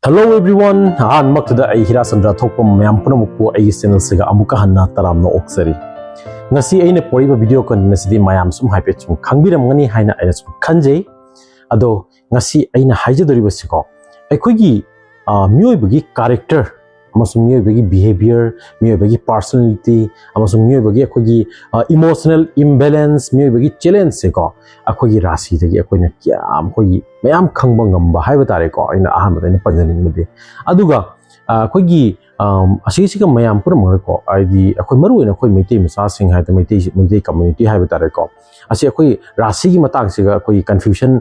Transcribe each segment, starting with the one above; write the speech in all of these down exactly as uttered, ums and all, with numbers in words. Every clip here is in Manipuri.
Hello everyone, ꯑꯍꯥꯟꯕꯃꯛꯇꯗ ꯑꯩ ꯍꯤꯔꯥꯆꯟꯗ꯭ꯔ ꯊꯣꯛꯄ ꯃꯌꯥꯝ ꯄꯨꯝꯅꯃꯛꯄꯨ ꯑꯩꯒꯤ ꯆꯦꯅꯦꯜꯁꯤꯒ ꯑꯃꯨꯛꯀ ꯍꯟꯅ ꯇꯔꯥꯝꯅ ꯑꯣꯛꯆꯔꯤ꯫ ꯉꯁꯤ ꯑꯩꯅ ꯄꯨꯔꯛꯏꯕ ꯚꯤꯗꯤꯑꯣ ꯀꯟꯇꯦꯟ ꯑꯁꯤꯗꯤ ꯃꯌꯥꯝ ꯁꯨꯝ ꯍꯥꯏꯐꯦꯠ ꯁꯨꯝ ꯈꯪꯕꯤꯔꯝꯒꯅꯤ ꯍꯥꯏꯅ ꯑꯩꯅ ꯁꯨꯝ ꯈꯟꯖꯩ꯫ ꯑꯗꯣ ꯉꯁꯤ ꯑꯩꯅ ꯍꯥꯏꯖꯗꯣꯔꯤꯕꯁꯤꯀꯣ, ꯑꯩꯈꯣꯏꯒꯤ ꯑ, ꯃꯤꯑꯣꯏꯕꯒꯤ ꯀꯦꯔꯦꯛꯇꯔ ꯑꯃꯁꯨꯡ ꯃꯤꯑꯣꯏꯕꯒꯤ ꯕꯤꯍꯦꯕꯤꯌꯔ, ꯃꯤꯑꯣꯏꯕꯒꯤ ꯄꯥꯔꯁꯣꯅꯦꯂꯤꯇꯤ ꯑꯃꯁꯨꯡ ꯃꯤꯑꯣꯏꯕꯒꯤ ꯑꯩꯈꯣꯏꯒꯤ ꯏꯃꯣꯁꯅꯦꯜ ꯏꯝꯕꯦꯂꯦꯟꯁ, ꯃꯤꯑꯣꯏꯕꯒꯤ ꯆꯦꯂꯦꯟꯖꯁꯦꯀꯣ, ꯑꯩꯈꯣꯏꯒꯤ ꯔꯥꯁꯤꯗꯒꯤ ꯑꯩꯈꯣꯏꯅ ꯀꯌꯥꯝ ꯑꯩꯈꯣꯏꯒꯤ ꯃꯌꯥꯝ ꯈꯪꯕ ꯉꯝꯕ ꯍꯥꯏꯕ ꯇꯥꯔꯦꯀꯣ꯫ ꯑꯩꯅ ꯑꯍꯥꯟꯕꯗ ꯑꯩꯅ ꯄꯟꯖꯅꯤꯡꯕꯗꯤ, ꯑꯗꯨꯒ ꯑ, ꯑꯩꯈꯣꯏꯒꯤ ꯑꯝ, ꯑꯁꯤꯁꯤꯒ ꯃꯌꯥꯝ ꯄꯨꯝꯅꯃꯛꯅꯀꯣ, ꯍꯥꯏꯗꯤ ꯑꯩꯈꯣꯏ ꯃꯔꯨ ꯑꯣꯏꯅ ꯑꯩꯈꯣꯏ ꯃꯩꯇꯩ ꯃꯆꯥꯁꯤꯡ ꯍꯥꯏꯗꯤ ꯃꯩꯇꯩ ꯃꯩꯇꯩ ꯀꯝꯃ꯭ꯌꯨꯅꯤꯇꯤ ꯍꯥꯏꯕ ꯇꯥꯔꯦꯀꯣ, ꯑꯁꯤ ꯑꯩꯈꯣꯏ ꯔꯥꯁꯤꯒꯤ ꯃꯇꯥꯡꯁꯤꯒ ꯑꯩꯈꯣꯏꯒꯤ ꯀꯟꯐ꯭ꯌꯨꯖꯟ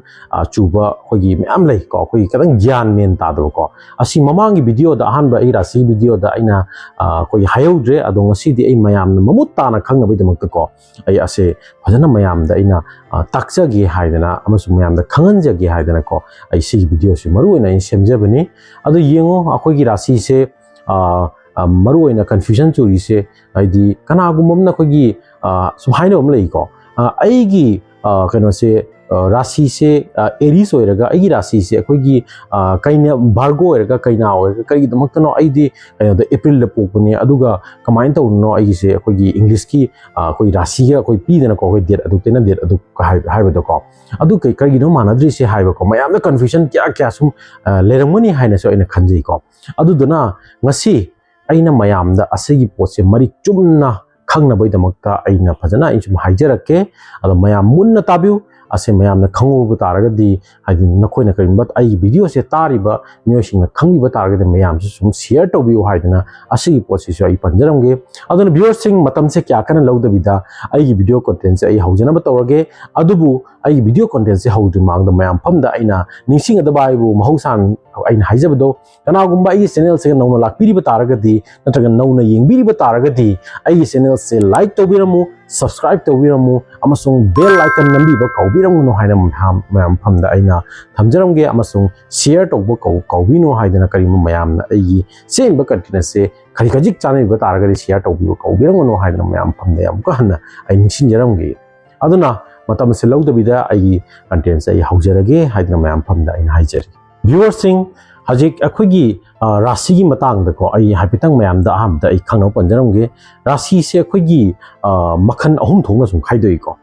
ꯆꯨꯕ ꯑꯩꯈꯣꯏꯒꯤ ꯃꯌꯥꯝ ꯂꯩꯀꯣ, ꯑꯩꯈꯣꯏꯒꯤ ꯈꯤꯇꯪ ꯒ꯭ꯌꯥꯟ ꯃꯦꯟ ꯇꯥꯗꯕꯀꯣ꯫ ꯑꯁꯤ ꯃꯃꯥꯡꯒꯤ ꯚꯤꯗꯤꯑꯣꯗ, ꯑꯍꯥꯟꯕ ꯑꯩ ꯔꯥꯁꯤꯒꯤ ꯚꯤꯗꯤꯑꯣꯗ ꯑꯩꯅ ꯑ, ꯑꯩꯈꯣꯏꯒꯤ ꯍꯥꯏꯍꯧꯗ꯭ꯔꯦ, ꯑꯗꯣ ꯉꯁꯤꯗꯤ ꯑꯩ ꯃꯌꯥꯝꯅ ꯃꯃꯨꯠ ꯇꯥꯅ ꯈꯪꯅꯕꯒꯤꯗꯃꯛꯇꯀꯣ, ꯑꯩ ꯑꯁꯦ ꯐꯖꯅ ꯃꯌꯥꯝꯗ ꯑꯩꯅ ꯑ, ꯇꯥꯛꯆꯒꯦ ꯍꯥꯏꯗꯅ ꯑꯃꯁꯨꯡ ꯃꯌꯥꯝꯗ ꯈꯪꯍꯟꯖꯒꯦ ꯍꯥꯏꯗꯅꯀꯣ, ꯑꯩ ꯁꯤꯒꯤ ꯚꯤꯗꯤꯑꯣꯁꯤ ꯃꯔꯨ ꯑꯣꯏꯅ ꯑꯩꯅ ꯁꯦꯝꯖꯕꯅꯤ꯫ ꯑꯗꯣ ꯌꯦꯡꯉꯣ, ꯑꯩꯈꯣꯏꯒꯤ ꯔꯥꯁꯤꯁꯦ ꯑ, ꯑ, ꯃꯔꯨ ꯑꯣꯏꯅ ꯀꯟꯐ꯭ꯌꯨꯖꯟ ꯆꯨꯔꯤꯁꯦ, ꯍꯥꯏꯗꯤ ꯀꯅꯥꯒꯨꯝꯕ ꯑꯃꯅ ꯑꯩꯈꯣꯏꯒꯤ ꯑ, ꯁꯨꯝ ꯍꯥꯏꯅꯕ ꯑꯃ ꯂꯩꯀꯣ, ꯑ, ꯑꯩꯒꯤ ꯑ, ꯀꯩꯅꯣꯁꯦ, ꯑ, ꯔꯥꯁꯤꯁꯦ ꯑ, ꯑꯦꯔꯤꯁ ꯑꯣꯏꯔꯒ, ꯑꯩꯒꯤ ꯔꯥꯁꯤꯁꯦ ꯑꯩꯈꯣꯏꯒꯤ ꯑ, ꯀꯩꯅ ꯚꯥꯔꯒꯣ ꯑꯣꯏꯔꯒ, ꯀꯩꯅꯥ ꯑꯣꯏꯔꯒ, ꯀꯔꯤꯒꯤꯗꯃꯛꯇꯅꯣ ꯑꯩꯗꯤ ꯀꯩꯅꯣꯗ ꯑꯦꯄ꯭ꯔꯤꯜꯗ ꯄꯣꯛꯄꯅꯦ, ꯑꯗꯨꯒ ꯀꯃꯥꯏꯅ ꯇꯧꯕꯅꯣ ꯑꯩꯒꯤꯁꯦ ꯑꯩꯈꯣꯏꯒꯤ ꯏꯪꯂꯤꯁꯀꯤ ꯑ, ꯑꯩꯈꯣꯏ ꯔꯥꯁꯤꯒ ꯑꯩꯈꯣꯏ ꯄꯤꯗꯅꯀꯣ, ꯑꯩꯈꯣꯏ ꯗꯦꯠ ꯑꯗꯨꯛꯇꯩꯅ ꯗꯦꯠ ꯑꯗꯨꯛ ꯍꯥꯏ-, ꯍꯥꯏꯕꯗꯣꯀꯣ, ꯑꯗꯨ ꯀꯩ-, ꯀꯔꯤꯒꯤꯅꯣ ꯃꯥꯟꯅꯗ꯭ꯔꯤꯁꯦ ꯍꯥꯏꯕꯀꯣ, ꯃꯌꯥꯝꯅ ꯀꯟꯐ꯭ꯌꯨꯖꯟ ꯀꯌꯥ ꯀꯌꯥ ꯁꯨꯝ ꯑ, ꯂꯩꯔꯝꯒꯅꯤ ꯍꯥꯏꯅꯁꯨ ꯑꯩꯅ ꯈꯟꯖꯩꯀꯣ꯫ ꯑꯗꯨꯗꯨꯅ ꯉꯁꯤ ꯑꯩꯅ ꯃꯌꯥꯝꯗ ꯑꯁꯤꯒꯤ ꯄꯣꯠꯁꯦ ꯃꯔꯤꯛ ꯆꯨꯝꯅ ꯈꯪꯅꯕꯒꯤꯗꯃꯛꯇ ꯑꯩꯅ ꯐꯖꯅ ꯑꯩ ꯁꯨꯝ ꯍꯥꯏꯖꯔꯛꯀꯦ꯫ ꯑꯗꯣ ꯃꯌꯥꯝ ꯃꯨꯟꯅ ꯇꯥꯕꯤꯌꯨ꯫ ꯑꯁꯤ ꯃꯌꯥꯝꯅ ꯈꯪꯍꯧꯕ ꯇꯥꯔꯒꯗꯤ, ꯍꯥꯏꯗꯤ ꯅꯈꯣꯏꯅ ꯀꯔꯤꯒꯨꯝꯕ ꯑꯩꯒꯤ ꯚꯤꯗꯤꯑꯣꯁꯦ ꯇꯥꯔꯤꯕ ꯃꯤꯑꯣꯏꯁꯤꯡꯅ ꯈꯪꯕꯤꯕ ꯇꯥꯔꯒꯗꯤ, ꯃꯌꯥꯝꯁꯨ ꯁꯨꯝ ꯁꯤꯌꯔ ꯇꯧꯕꯤꯌꯨ ꯍꯥꯏꯗꯅ ꯑꯁꯤꯒꯤ ꯄꯣꯠꯁꯤꯁꯨ ꯑꯩ ꯄꯟꯖꯔꯝꯒꯦ꯫ ꯑꯗꯨꯅ ꯚꯤꯌꯨꯋꯔꯁꯤꯡ, ꯃꯇꯝꯁꯦ ꯀꯌꯥ ꯀꯟꯅ ꯂꯧꯗꯕꯤꯗ ꯑꯩꯒꯤ ꯚꯤꯗꯤꯑꯣ ꯀꯣꯟꯇꯦꯟꯁꯦ ꯑꯩ ꯍꯧꯖꯅꯕ ꯇꯧꯔꯒꯦ꯫ ꯑꯗꯨꯕꯨ ꯑꯩꯒꯤ ꯚꯤꯗꯤꯑꯣ ꯀꯣꯟꯇꯦꯟꯁꯦ ꯍꯧꯗ꯭ꯔꯤ ꯃꯃꯥꯡꯗ ꯃꯌꯥꯝ ꯃꯐꯝꯗ ꯑꯩꯅ ꯅꯤꯡꯁꯤꯡꯒꯗꯕ ꯍꯥꯏꯕꯨ, ꯃꯍꯧꯁꯥꯅ ꯑꯩꯅ ꯍꯥꯏꯖꯕꯗꯣ, ꯀꯅꯥꯒꯨꯝꯕ ꯑꯩꯒꯤ ꯆꯦꯅꯦꯜꯁꯤꯒ ꯅꯧꯅ ꯂꯥꯛꯄꯤꯔꯤꯕ ꯇꯥꯔꯒꯗꯤ ꯅꯠꯇ꯭ꯔꯒ ꯅꯧꯅ ꯌꯦꯡꯕꯤꯔꯤꯕ ꯇꯥꯔꯒꯗꯤ, ꯑꯩꯒꯤ ꯆꯦꯅꯦꯜꯁꯦ ꯂꯥꯏꯛ ꯇꯧꯕꯤꯔꯝꯃꯨ, ꯁꯕꯁꯀ꯭ꯔꯥꯏꯕ ꯇꯧꯕꯤꯔꯝꯃꯨ, ꯑꯃꯁꯨꯡ ꯕꯦꯜ ꯑꯥꯏꯀꯟ ꯅꯝꯕꯤꯕ ꯀꯥꯎꯕꯤꯔꯝꯒꯅꯨ ꯍꯥꯏꯅ ꯃꯌꯥꯝ, ꯃꯌꯥꯝ ꯃꯐꯝꯗ ꯑꯩꯅ ꯊꯝꯖꯔꯝꯒꯦ꯫ ꯑꯃꯁꯨꯡ ꯁꯤꯌꯔ ꯇꯧꯕ ꯀꯧ-, ꯀꯥꯎꯕꯤꯅꯨ ꯍꯥꯏꯗꯅ, ꯀꯔꯤꯒꯨꯝꯕ ꯃꯌꯥꯝꯅ ꯑꯩꯒꯤ ꯁꯦꯝꯕ ꯀꯟꯇꯦꯟ ꯑꯁꯦ ꯈꯖꯤꯛ ꯈꯖꯤꯛ ꯆꯥꯟꯅꯕꯤꯕ ꯇꯥꯔꯒꯗꯤ ꯁꯤꯌꯔ ꯇꯧꯕꯤꯕ ꯀꯥꯎꯕꯤꯔꯝꯒꯅꯨ ꯍꯥꯏꯗꯅ ꯃꯌꯥꯝ ꯃꯐꯝꯗ ꯑꯃꯨꯛꯀ ꯍꯟꯅ ꯑꯩ ꯅꯤꯡꯁꯤꯡꯖꯔꯝꯒꯦ꯫ ꯑꯗꯨꯅ ꯃꯇꯝ ꯑꯁꯤ ꯂꯧꯗꯕꯤꯗ ꯑꯩꯒꯤ ꯀꯟꯇꯦꯟꯁꯦ ꯑꯩ ꯍꯧꯖꯔꯒꯦ ꯍꯥꯏꯗꯅ ꯃꯌꯥꯝ ꯃꯐꯝꯗ ꯑꯩꯅ ꯍꯥꯏꯖꯔꯤ꯫ ꯚꯤꯌꯨꯋꯔꯁꯤꯡ, ꯍꯧꯖꯤꯛ ꯑꯩꯈꯣꯏꯒꯤ ꯑ, ꯔꯥꯁꯤꯒꯤ ꯃꯇꯥꯡꯗꯀꯣ, ꯑꯩ ꯍꯥꯏꯐꯦꯠꯇꯪ ꯃꯌꯥꯝꯗ ꯑꯍꯥꯟꯕꯗ ꯑꯩ ꯈꯪꯅꯕ ꯄꯟꯖꯔꯝꯒꯦ꯫ ꯔꯥꯁꯤꯁꯦ ꯑꯩꯈꯣꯏꯒꯤ ꯑ, ꯃꯈꯜ ꯑꯍꯨꯝ ꯊꯣꯛꯅ ꯁꯨꯝ ꯈꯥꯏꯗꯣꯛꯏꯀꯣ꯫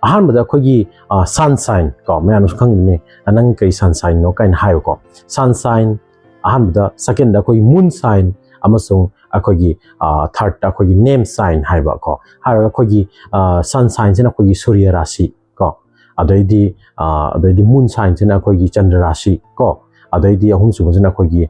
ꯑꯍꯥꯟꯕꯗ ꯑꯩꯈꯣꯏꯒꯤ ꯁꯟ ꯁꯥꯏꯟ ꯀꯣ, ꯃꯌꯥꯝꯅꯁꯨ ꯈꯪꯒꯅꯤ, "ꯅꯪ ꯀꯔꯤ ꯁꯟ ꯁꯥꯏꯟꯅꯣ?" ꯀꯥꯏꯅ ꯍꯥꯏꯕꯀꯣ꯫ ꯁꯟ ꯁꯥꯏꯟ ꯑꯍꯥꯟꯕꯗ, ꯁꯦꯀꯦꯟꯗ ꯑꯩꯈꯣꯏꯒꯤ ꯃꯨꯟ ꯁꯥꯏꯟ, ꯑꯃꯁꯨꯡ ꯑꯩꯈꯣꯏꯒꯤ ꯊꯥꯔꯠꯇ ꯑꯩꯈꯣꯏꯒꯤ ꯅꯦꯝ ꯁꯥꯏꯟ ꯍꯥꯏꯕ ꯀꯣ꯫ ꯍꯥꯏꯔꯒ ꯑꯩꯈꯣꯏꯒꯤ ꯁꯟ ꯁꯥꯏꯟꯁꯤꯅ ꯑꯩꯈꯣꯏꯒꯤ ꯁꯨꯔꯌ ꯔꯥꯁꯤ ꯀꯣ, ꯑꯗꯩꯗꯤ ꯑ, ꯑꯗꯩꯗꯤ ꯃꯨꯟ ꯁꯥꯏꯟꯁꯤꯅ ꯑꯩꯈꯣꯏꯒꯤ ꯆꯟꯗ꯭ꯔ ꯔꯥꯁꯤ ꯀꯣ, ꯑꯗꯩꯗꯤ ꯑꯍꯨꯝꯁꯨꯕꯁꯤꯅ ꯑꯩꯈꯣꯏꯒꯤ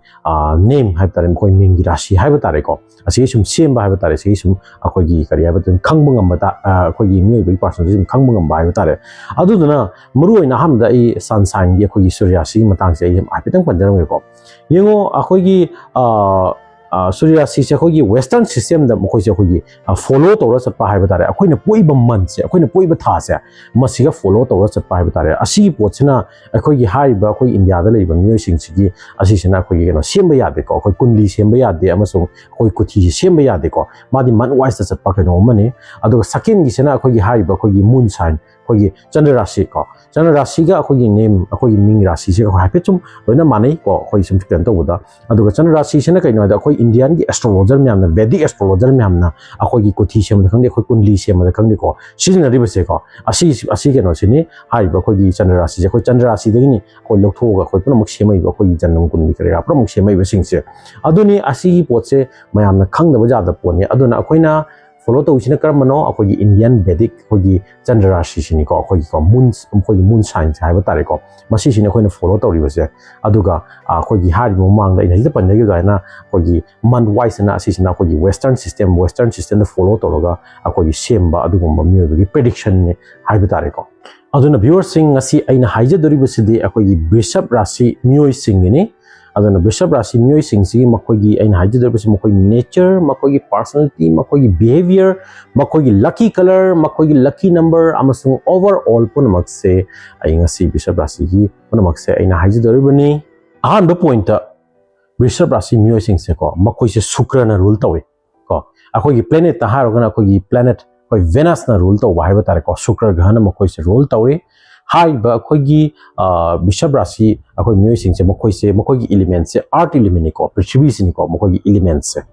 ꯅꯦꯝ ꯍꯥꯏꯕ ꯇꯥꯔꯦ, ꯃꯈꯣꯏ ꯃꯤꯡꯒꯤ ꯔꯥꯁꯤ ꯍꯥꯏꯕ ꯇꯥꯔꯦꯀꯣ꯫ ꯑꯁꯤꯒꯤ ꯁꯨꯝ ꯁꯦꯝꯕ ꯍꯥꯏꯕ ꯇꯥꯔꯦ, ꯁꯤꯒꯤ ꯁꯨꯝ ꯑꯩꯈꯣꯏꯒꯤ ꯀꯔꯤ ꯍꯥꯏꯕ ꯇꯥꯔꯦ, ꯈꯪꯕ ꯉꯝꯕ ꯇ-, ꯑ, ꯑꯩꯈꯣꯏꯒꯤ ꯃꯤꯑꯣꯏꯕꯒꯤ ꯄꯥꯔꯁꯣꯅꯦꯂꯤꯇꯤ ꯁꯨꯝ ꯈꯪꯕ ꯉꯝꯕ ꯍꯥꯏꯕ ꯇꯥꯔꯦ꯫ ꯑꯗꯨꯗꯨꯅ ꯃꯔꯨꯑꯣꯏꯅ ꯑꯍꯥꯟꯕꯗ ꯑꯩ ꯁꯟ ꯁꯥꯏꯟꯒꯤ ꯑꯩꯈꯣꯏꯒꯤ ꯁꯨꯔꯌ ꯔꯥꯁꯤꯒꯤ ꯃꯇꯥꯡꯁꯦ ꯑꯩ ꯍꯥꯏꯐꯦꯠꯇꯪ ꯄꯟꯖꯔꯝꯒꯦꯀꯣ꯫ ꯌꯦꯡꯉꯣ, ꯑꯩꯈꯣꯏꯒꯤ ꯑ, ꯑ, ꯁꯨꯔꯌ ꯔꯥꯁꯤꯁꯦ ꯑꯩꯈꯣꯏꯒꯤ ꯋꯦꯁꯇꯔꯟ ꯁꯤꯁꯇꯦꯝꯗ ꯃꯈꯣꯏꯁꯦ ꯑꯩꯈꯣꯏꯒꯤ ꯐꯣꯂꯣ ꯇꯧꯔ ꯆꯠꯄ ꯍꯥꯏꯕ ꯇꯥꯔꯦ꯫ ꯑꯩꯈꯣꯏꯅ ꯄꯣꯛꯏꯕ ꯃꯟꯁꯦ, ꯑꯩꯈꯣꯏꯅ ꯄꯣꯛꯏꯕ ꯊꯥꯁꯦ, ꯃꯁꯤꯒ ꯐꯣꯂꯣ ꯇꯧꯔ ꯆꯠꯄ ꯍꯥꯏꯕ ꯇꯥꯔꯦ꯫ ꯑꯁꯤꯒꯤ ꯄꯣꯠꯁꯤꯅ ꯑꯩꯈꯣꯏꯒꯤ ꯍꯥꯏꯔꯤꯕ ꯑꯩꯈꯣꯏ ꯏꯟꯗꯤꯌꯥꯗ ꯂꯩꯔꯤꯕ ꯃꯤꯑꯣꯏꯁꯤꯡꯁꯤꯒꯤ, ꯑꯁꯤꯁꯤꯅ ꯑꯩꯈꯣꯏꯒꯤ ꯀꯩꯅꯣ ꯁꯦꯝꯕ ꯌꯥꯗꯦꯀꯣ꯫ ꯑꯩꯈꯣꯏ ꯀꯨꯟꯗꯂꯤ ꯁꯦꯝꯕ ꯌꯥꯗꯦ ꯑꯃꯁꯨꯡ ꯑꯩꯈꯣꯏ ꯀꯨꯊꯤꯁꯦ ꯁꯦꯝꯕ ꯌꯥꯗꯦꯀꯣ꯫ ꯃꯥꯗꯤ ꯃꯟ ꯋꯥꯏꯁꯇ ꯆꯠꯄ ꯀꯩꯅꯣ ꯑꯃꯅꯤ꯫ ꯑꯗꯨꯒ ꯁꯦꯀꯦꯟꯒꯤꯁꯤꯅ ꯑꯩꯈꯣꯏꯒꯤ ꯍꯥꯏꯔꯤꯕ ꯑꯩꯈꯣꯏꯒꯤ ꯃꯨꯟ ꯁꯥꯏꯟ, ꯑꯩꯈꯣꯏꯒꯤ ꯆꯟꯗ꯭ꯔ ꯔꯥꯁꯤ ꯀꯣ, ꯆꯟꯗ꯭ꯔ ꯔꯥꯁꯤꯒ ꯑꯩꯈꯣꯏꯒꯤ ꯅꯦꯝ, ꯑꯩꯈꯣꯏꯒꯤ ꯃꯤꯡ ꯔꯥꯁꯤꯁꯦ ꯑꯩꯈꯣꯏ ꯍꯥꯏꯐꯦꯠ ꯁꯨꯝ ꯂꯣꯏꯅ ꯃꯥꯟꯅꯩ ꯀꯣ, ꯑꯩꯈꯣꯏ ꯁꯨꯝ ꯀꯩꯅꯣ ꯇꯧꯕꯗ꯫ ꯑꯗꯨꯒ ꯆꯟꯗ꯭ꯔ ꯔꯥꯁꯤꯁꯤꯅ ꯀꯩꯅꯣ ꯍꯥꯏꯗ, ꯑꯩꯈꯣꯏ ꯏꯟꯗꯤꯌꯥꯟꯒꯤ ꯑꯦꯁꯇ꯭ꯔꯣꯂꯣꯖꯔ ꯃꯌꯥꯝꯅ, ꯚꯦꯗꯤꯛ ꯑꯦꯁꯇ꯭ꯔꯣꯂꯣꯖꯔ ꯃꯌꯥꯝꯅ ꯑꯩꯈꯣꯏꯒꯤ ꯀꯨꯊꯤ ꯁꯦꯝꯕꯗ ꯈꯪꯗꯦ, ꯑꯩꯈꯣꯏ ꯀꯨꯟꯗꯂꯤ ꯁꯦꯝꯕꯗ ꯈꯪꯗꯦꯀꯣ, ꯁꯤꯖꯤꯟꯅꯔꯤꯕꯁꯦꯀꯣ, ꯑꯁꯤ, ꯑꯁꯤ ꯀꯩꯅꯣꯁꯤꯅꯤ ꯍꯥꯏꯔꯤꯕ ꯑꯩꯈꯣꯏꯒꯤ ꯆꯟꯗ꯭ꯔ ꯔꯥꯁꯤꯁꯦ꯫ ꯑꯩꯈꯣꯏ ꯆꯟꯗ꯭ꯔ ꯔꯥꯁꯤꯗꯒꯤꯅꯤ ꯑꯩꯈꯣꯏ ꯂꯧꯊꯣꯛꯑꯒ ꯑꯩꯈꯣꯏ ꯄꯨꯝꯅꯃꯛ ꯁꯦꯝꯃꯛꯏꯕ, ꯑꯩꯈꯣꯏꯒꯤ ꯖꯟꯃ ꯀꯨꯟꯗꯂꯤ ꯀꯔꯤ ꯀꯔꯥ ꯄꯨꯝꯅꯃꯛ ꯁꯦꯝꯃꯛꯏꯕꯁꯤꯡꯁꯦ꯫ ꯑꯗꯨꯅꯤ, ꯑꯁꯤꯒꯤ ꯄꯣꯠꯁꯦ ꯃꯌꯥꯝꯅ ꯈꯪꯗꯕ ꯌꯥꯗꯕ ꯄꯣꯠꯅꯤ꯫ ꯑꯗꯨꯅ ꯑꯩꯈꯣꯏꯅ ꯐꯣꯂꯣ ꯇꯧꯔꯤꯁꯤꯅ ꯀꯔꯝꯕꯅꯣ? ꯑꯩꯈꯣꯏꯒꯤ ꯏꯟꯗꯤꯌꯟ ꯚꯦꯗꯤꯛ, ꯑꯩꯈꯣꯏꯒꯤ ꯆꯟꯗ꯭ꯔ ꯔꯥꯁꯤꯁꯤꯅꯤꯀꯣ, ꯑꯩꯈꯣꯏꯒꯤꯀꯣ ꯃꯨꯟ, ꯑꯩꯈꯣꯏꯒꯤ ꯃꯨꯟ ꯁꯥꯏꯟꯁ ꯍꯥꯏꯕ ꯇꯥꯔꯦꯀꯣ, ꯃꯁꯤꯁꯤꯅ ꯑꯩꯈꯣꯏꯅ ꯐꯣꯂꯣ ꯇꯧꯔꯤꯕꯁꯦ꯫ ꯑꯗꯨꯒ ꯑ, ꯑꯩꯈꯣꯏꯒꯤ ꯍꯥꯏꯔꯤꯕ ꯃꯃꯥꯡꯗ ꯑꯩꯅ ꯁꯤꯗ ꯄꯟꯖꯈꯤꯕ ꯑꯗꯨꯃꯥꯏꯅ ꯑꯩꯈꯣꯏꯒꯤ ꯃꯟ ꯋꯥꯏꯁꯤꯅ, ꯑꯁꯤꯁꯤꯅ ꯑꯩꯈꯣꯏꯒꯤ ꯋꯦꯁꯇꯔꯟ ꯁꯤꯁꯇꯦꯝ, ꯋꯦꯁꯇꯔꯟ ꯁꯤꯁꯇꯦꯝꯗ ꯐꯣꯂꯣ ꯇꯧꯔꯒ ꯑꯩꯈꯣꯏꯒꯤ ꯁꯦꯝꯕ ꯑꯗꯨꯒꯨꯝꯕ ꯃꯤꯑꯣꯏꯕꯒꯤ ꯄ꯭ꯔꯤꯗꯤꯛꯁꯟꯅꯤ ꯍꯥꯏꯕ ꯇꯥꯔꯦꯀꯣ꯫ ꯑꯗꯨꯅ ꯚ꯭ꯌꯨꯋꯔꯁꯤꯡ, ꯉꯁꯤ ꯑꯩꯅ ꯍꯥꯏꯖꯗꯣꯔꯤꯕꯁꯤꯗꯤ ꯑꯩꯈꯣꯏꯒꯤ ꯕꯤꯁꯞ ꯔꯥꯁꯤ ꯃꯤꯑꯣꯏꯁꯤꯡꯒꯤꯅꯤ꯫ ꯑꯗꯨꯅ ꯕꯤꯁꯞ ꯔꯥꯁꯤ ꯃꯤꯑꯣꯏꯁꯤꯡꯁꯤꯒꯤ ꯃꯈꯣꯏꯒꯤ, ꯑꯩꯅ ꯍꯥꯏꯖꯗꯣꯔꯤꯕꯁꯤ ꯃꯈꯣꯏꯒꯤ ꯅꯦꯆꯔ, ꯃꯈꯣꯏꯒꯤ ꯄꯥꯔꯁꯣꯅꯦꯂꯤꯇꯤ, ꯃꯈꯣꯏꯒꯤ ꯕꯤꯍꯦꯕꯤꯌꯔ, ꯃꯈꯣꯏꯒꯤ ꯂꯛꯀꯤ ꯀꯂꯔ, ꯃꯈꯣꯏꯒꯤ ꯂꯛꯀꯤ ꯅꯝꯕꯔ ꯑꯃꯁꯨꯡ ꯑꯣꯚꯔꯑꯣꯜ ꯄꯨꯝꯅꯃꯛꯁꯦ ꯑꯩ ꯉꯁꯤ ꯕꯤꯁꯞ ꯔꯥꯁꯤꯒꯤ ꯄꯨꯝꯅꯃꯛꯁꯦ ꯑꯩꯅ ꯍꯥꯏꯖꯗꯣꯔꯤꯕꯅꯤ꯫ ꯑꯍꯥꯟꯕ ꯄꯣꯏꯟꯠꯇ, ꯕꯤꯁꯞ ꯔꯥꯁꯤ ꯃꯤꯑꯣꯏꯁꯤꯡꯁꯦꯀꯣ, ꯃꯈꯣꯏꯁꯦ ꯁꯨꯀ꯭ꯔꯅ ꯔꯨꯜ ꯇꯧꯏ ꯀꯣ꯫ ꯑꯩꯈꯣꯏꯒꯤ ꯄ꯭ꯂꯦꯅꯦꯠꯇ ꯍꯥꯏꯔꯒꯅ ꯑꯩꯈꯣꯏꯒꯤ ꯄ꯭ꯂꯦꯅꯦꯠ, ꯑꯩꯈꯣꯏ ꯚꯦꯅꯁꯅ ꯔꯨꯜ ꯇꯧꯕ ꯍꯥꯏꯕ ꯇꯥꯔꯦꯀꯣ, ꯁꯨꯀ꯭ꯔ ꯒ꯭ꯔꯍꯅ ꯃꯈꯣꯏꯁꯦ ꯔꯨꯜ ꯇꯧꯏ꯫ ꯍꯥꯏꯔꯤꯕ ꯑꯩꯈꯣꯏꯒꯤ ꯕꯤꯁꯞ ꯔꯥꯁꯤ ꯑꯩꯈꯣꯏ ꯃꯤꯑꯣꯏꯁꯤꯡꯁꯦ, ꯃꯈꯣꯏꯁꯦ, ꯃꯈꯣꯏꯒꯤ ꯏꯂꯤꯃꯦꯟꯁꯦ ꯑꯥꯔꯠ ꯏꯂꯤꯃꯦꯟꯅꯤꯀꯣ, ꯄ꯭ꯔꯤꯊꯤꯕꯤꯁꯤꯅꯤꯀꯣ ꯃꯈꯣꯏꯒꯤ ꯏꯂꯤꯃꯦꯟꯁꯦ꯫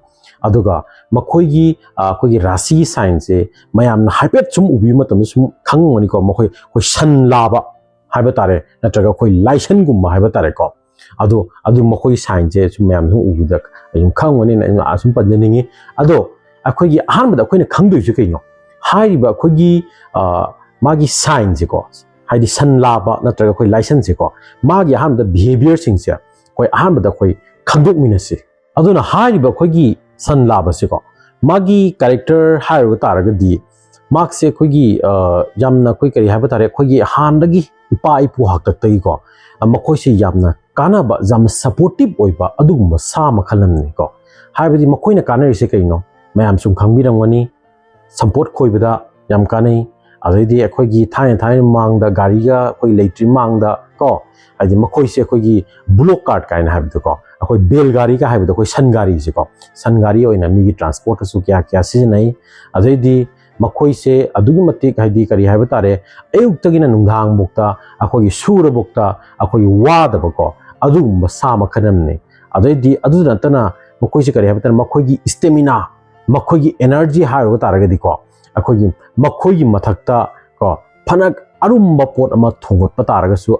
ꯑꯗꯨꯒ ꯃꯈꯣꯏꯒꯤ ꯑꯩꯈꯣꯏꯒꯤ ꯔꯥꯁꯤꯒꯤ ꯁꯥꯏꯟꯁꯦ ꯃꯌꯥꯝꯅ ꯍꯥꯏꯐꯦꯠ ꯁꯨꯝ ꯎꯕꯤꯕ ꯃꯇꯝꯗ ꯁꯨꯝ ꯈꯪꯉꯝꯒꯅꯤꯀꯣ, ꯃꯈꯣꯏ ꯑꯩꯈꯣꯏ ꯁꯟ ꯂꯥꯕ ꯍꯥꯏꯕ ꯇꯥꯔꯦ, ꯅꯠꯇ꯭ꯔꯒ ꯑꯩꯈꯣꯏ ꯂꯥꯏꯁꯟꯒꯨꯝꯕ ꯍꯥꯏꯕ ꯇꯥꯔꯦꯀꯣ꯫ ꯑꯗꯣ ꯑꯗꯨ ꯃꯈꯣꯏꯒꯤ ꯁꯥꯏꯟꯁꯦ ꯁꯨꯝ ꯃꯌꯥꯝ ꯁꯨꯝ ꯎꯕꯗ ꯑꯗꯨꯝ ꯈꯪꯉꯝꯒꯅꯤꯅ ꯑꯩꯅ ꯁꯨꯝ ꯄꯟꯖꯅꯤꯡꯉꯤ꯫ ꯑꯗꯣ ꯑꯩꯈꯣꯏꯒꯤ ꯑꯍꯥꯟꯕꯗ ꯑꯩꯈꯣꯏꯅ ꯈꯪꯗꯣꯏꯁꯦ ꯀꯩꯅꯣ? ꯍꯥꯏꯔꯤꯕ ꯑꯩꯈꯣꯏꯒꯤ ꯃꯥꯒꯤ ꯁꯥꯏꯟꯁꯦꯀꯣ, ꯍꯥꯏꯗꯤ ꯁꯟ ꯂꯥꯕ ꯅꯠꯇ꯭ꯔꯒ ꯑꯩꯈꯣꯏ ꯂꯥꯏꯁꯟꯁꯦꯀꯣ, ꯃꯥꯒꯤ ꯑꯍꯥꯟꯕꯗ ꯕꯤꯍꯦꯕꯤꯌꯔꯁꯤꯡꯁꯦ ꯑꯩꯈꯣꯏ ꯑꯍꯥꯟꯕꯗ ꯑꯩꯈꯣꯏ ꯈꯪꯗꯣꯛꯃꯤꯟꯅꯁꯤ꯫ ꯑꯗꯨꯅ ꯍꯥꯏꯔꯤꯕ ꯑꯩꯈꯣꯏꯒꯤ ꯁꯟ ꯂꯥꯕꯁꯦꯀꯣ, ꯃꯥꯒꯤ ꯀꯦꯔꯦꯛꯇꯔ ꯍꯥꯏꯔꯨꯕ ꯇꯥꯔꯒꯗꯤ, ꯃꯍꯥꯛꯁꯦ ꯑꯩꯈꯣꯏꯒꯤ ꯌꯥꯝꯅ ꯑꯩꯈꯣꯏ ꯀꯔꯤ ꯍꯥꯏꯕ ꯇꯥꯔꯦ, ꯑꯩꯈꯣꯏꯒꯤ ꯍꯥꯟꯅꯗꯒꯤ ꯏꯄꯥ ꯏꯄꯨ ꯍꯥꯛꯇꯛꯇꯒꯤꯀꯣ ꯃꯈꯣꯏꯁꯦ ꯌꯥꯝꯅ ꯀꯥꯟꯅꯕ, ꯌꯥꯝꯅ ꯁꯄꯣꯔꯇꯤꯞ ꯑꯣꯏꯕ ꯑꯗꯨꯒꯨꯝꯕ ꯁꯥ ꯃꯈꯜ ꯑꯃꯅꯤꯀꯣ꯫ ꯍꯥꯏꯕꯗꯤ ꯃꯈꯣꯏꯅ ꯀꯥꯟꯅꯔꯤꯁꯦ ꯀꯩꯅꯣ? ꯃꯌꯥꯝ ꯁꯨꯝ ꯈꯪꯕꯤꯔꯝꯒꯅꯤ, ꯁꯝꯄꯣꯠ ꯈꯣꯏꯕꯗ ꯌꯥꯝ ꯀꯥꯟꯅꯩ꯫ ꯑꯗꯩꯗꯤ ꯑꯩꯈꯣꯏꯒꯤ ꯊꯥꯏꯅ ꯊꯥꯏꯅ ꯃꯃꯥꯡꯗ ꯒꯥꯔꯤꯒ ꯑꯩꯈꯣꯏ ꯂꯩꯇ꯭ꯔꯤ ꯃꯃꯥꯡꯗ ꯀꯣ, ꯍꯥꯏꯗꯤ ꯃꯈꯣꯏꯁꯦ ꯑꯩꯈꯣꯏꯒꯤ ꯕꯨꯂꯣꯛ ꯀꯥꯔꯠ ꯀꯥꯏꯅ ꯍꯥꯏꯕꯗꯣꯀꯣ, ꯑꯩꯈꯣꯏ ꯕꯦꯜ ꯒꯥꯔꯤꯒ ꯍꯥꯏꯕꯗꯣ, ꯑꯩꯈꯣꯏ ꯁꯟ ꯒꯥꯔꯤꯁꯦꯀꯣ, ꯁꯟ ꯒꯥꯔꯤ ꯑꯣꯏꯅ ꯃꯤꯒꯤ ꯇ꯭ꯔꯥꯟꯁꯄꯣꯔꯠꯇꯁꯨ ꯀꯌꯥ ꯀꯌꯥ ꯁꯤꯖꯤꯟꯅꯩ꯫ ꯑꯗꯩꯗꯤ ꯃꯈꯣꯏꯁꯦ ꯑꯗꯨꯛꯀꯤ ꯃꯇꯤꯛ, ꯍꯥꯏꯗꯤ ꯀꯔꯤ ꯍꯥꯏꯕ ꯇꯥꯔꯦ, ꯑꯌꯨꯛꯇꯒꯤꯅ ꯅꯨꯡꯗꯥꯡꯐꯥꯎꯇ ꯑꯩꯈꯣꯏꯒꯤ ꯁꯨꯔꯕꯨꯛꯇ ꯑꯩꯈꯣꯏꯒꯤ ꯋꯥꯗꯕꯀꯣ ꯑꯗꯨꯒꯨꯝꯕ ꯁꯥ ꯃꯈꯜ ꯑꯃꯅꯤ꯫ ꯑꯗꯩꯗꯤ ꯑꯗꯨꯗ ꯅꯠꯇꯅ ꯃꯈꯣꯏꯁꯦ ꯀꯔꯤ ꯍꯥꯏꯕ ꯇꯥꯔꯦ, ꯃꯈꯣꯏꯒꯤ ꯏꯁꯇꯦꯃꯤꯅꯥ, ꯃꯈꯣꯏꯒꯤ ꯑꯦꯅꯔꯖꯤ ꯍꯥꯏꯔꯨꯕ ꯇꯥꯔꯒꯗꯤꯀꯣ, ꯑꯩꯈꯣꯏꯒꯤ ꯃꯈꯣꯏꯒꯤ ꯃꯊꯛꯇ ꯀꯣ ꯐꯅ ꯑꯔꯨꯝꯕ ꯄꯣꯠ ꯑꯃ ꯊꯣꯡꯒꯠꯄ ꯇꯥꯔꯒꯁꯨ,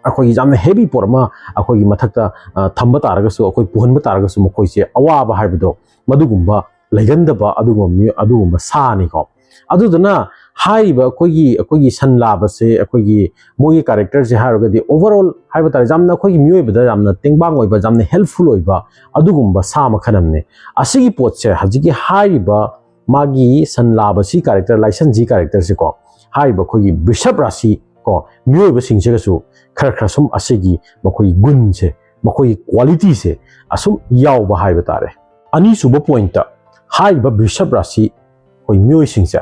ꯑꯩꯈꯣꯏꯒꯤ ꯌꯥꯝꯅ ꯍꯦꯚꯤ ꯄꯣꯠ ꯑꯃ ꯑꯩꯈꯣꯏꯒꯤ ꯃꯊꯛꯇ ꯊꯝꯕ ꯇꯥꯔꯒꯁꯨ, ꯑꯩꯈꯣꯏ ꯄꯨꯍꯟꯕ ꯇꯥꯔꯒꯁꯨ, ꯃꯈꯣꯏꯁꯦ ꯑꯋꯥꯕ ꯍꯥꯏꯕꯗꯣ ꯃꯗꯨꯒꯨꯝꯕ ꯂꯩꯒꯟꯗꯕ ꯑꯗꯨꯒꯨꯝꯕ ꯃꯤꯑꯣꯏ, ꯑꯗꯨꯒꯨꯝꯕ ꯁꯥꯅꯤꯀꯣ꯫ ꯑꯗꯨꯗꯨꯅ ꯍꯥꯏꯔꯤꯕ ꯑꯩꯈꯣꯏꯒꯤ, ꯑꯩꯈꯣꯏꯒꯤ ꯁꯟ ꯂꯥꯕꯁꯦ, ꯑꯩꯈꯣꯏꯒꯤ ꯃꯣꯏꯒꯤ ꯀꯦꯔꯦꯛꯇꯔꯁꯦ ꯍꯥꯏꯔꯒꯗꯤ, ꯑꯣꯚꯔ ꯑꯣꯜ ꯍꯥꯏꯕ ꯇꯥꯔꯦ, ꯌꯥꯝꯅ ꯑꯩꯈꯣꯏꯒꯤ ꯃꯤꯑꯣꯏꯕꯗ ꯌꯥꯝꯅ ꯇꯦꯡꯕꯥꯡ ꯑꯣꯏꯕ, ꯌꯥꯝꯅ ꯍꯦꯜꯞꯐꯨꯜ ꯑꯣꯏꯕ ꯑꯗꯨꯒꯨꯝꯕ ꯁꯥ ꯃꯈꯜ ꯑꯃꯅꯤ꯫ ꯑꯁꯤꯒꯤ ꯄꯣꯠꯁꯦ ꯍꯧꯖꯤꯛꯀꯤ ꯍꯥꯏꯔꯤꯕ ꯃꯥꯒꯤ ꯁꯟ ꯂꯥꯕꯁꯤ ꯀꯦꯔꯦꯛꯇꯔ, ꯂꯥꯏꯁꯟꯁꯤ ꯀꯦꯔꯦꯛꯇꯔꯁꯦꯀꯣ, ꯍꯥꯏꯔꯤꯕ ꯑꯩꯈꯣꯏꯒꯤ ꯕꯤꯁꯞ ꯔꯥꯁꯤ ꯀꯣ ꯃꯤꯑꯣꯏꯕꯁꯤꯡꯁꯤꯒꯁꯨ ꯈꯔ ꯈꯔ ꯁꯨꯝ ꯑꯁꯤꯒꯤ ꯃꯈꯣꯏꯒꯤ ꯒꯨꯟꯁꯦ, ꯃꯈꯣꯏꯒꯤ ꯀ꯭ꯋꯥꯂꯤꯇꯤꯁꯦ ꯑꯁꯨꯝ ꯌꯥꯎꯕ ꯍꯥꯏꯕ ꯇꯥꯔꯦ꯫ ꯑꯅꯤꯁꯨꯕ ꯄꯣꯏꯟꯠꯇ, ꯍꯥꯏꯔꯤꯕ ꯕꯤꯁꯞ ꯔꯥꯁꯤ ꯑꯩꯈꯣꯏ ꯃꯤꯑꯣꯏꯁꯤꯡꯁꯦ,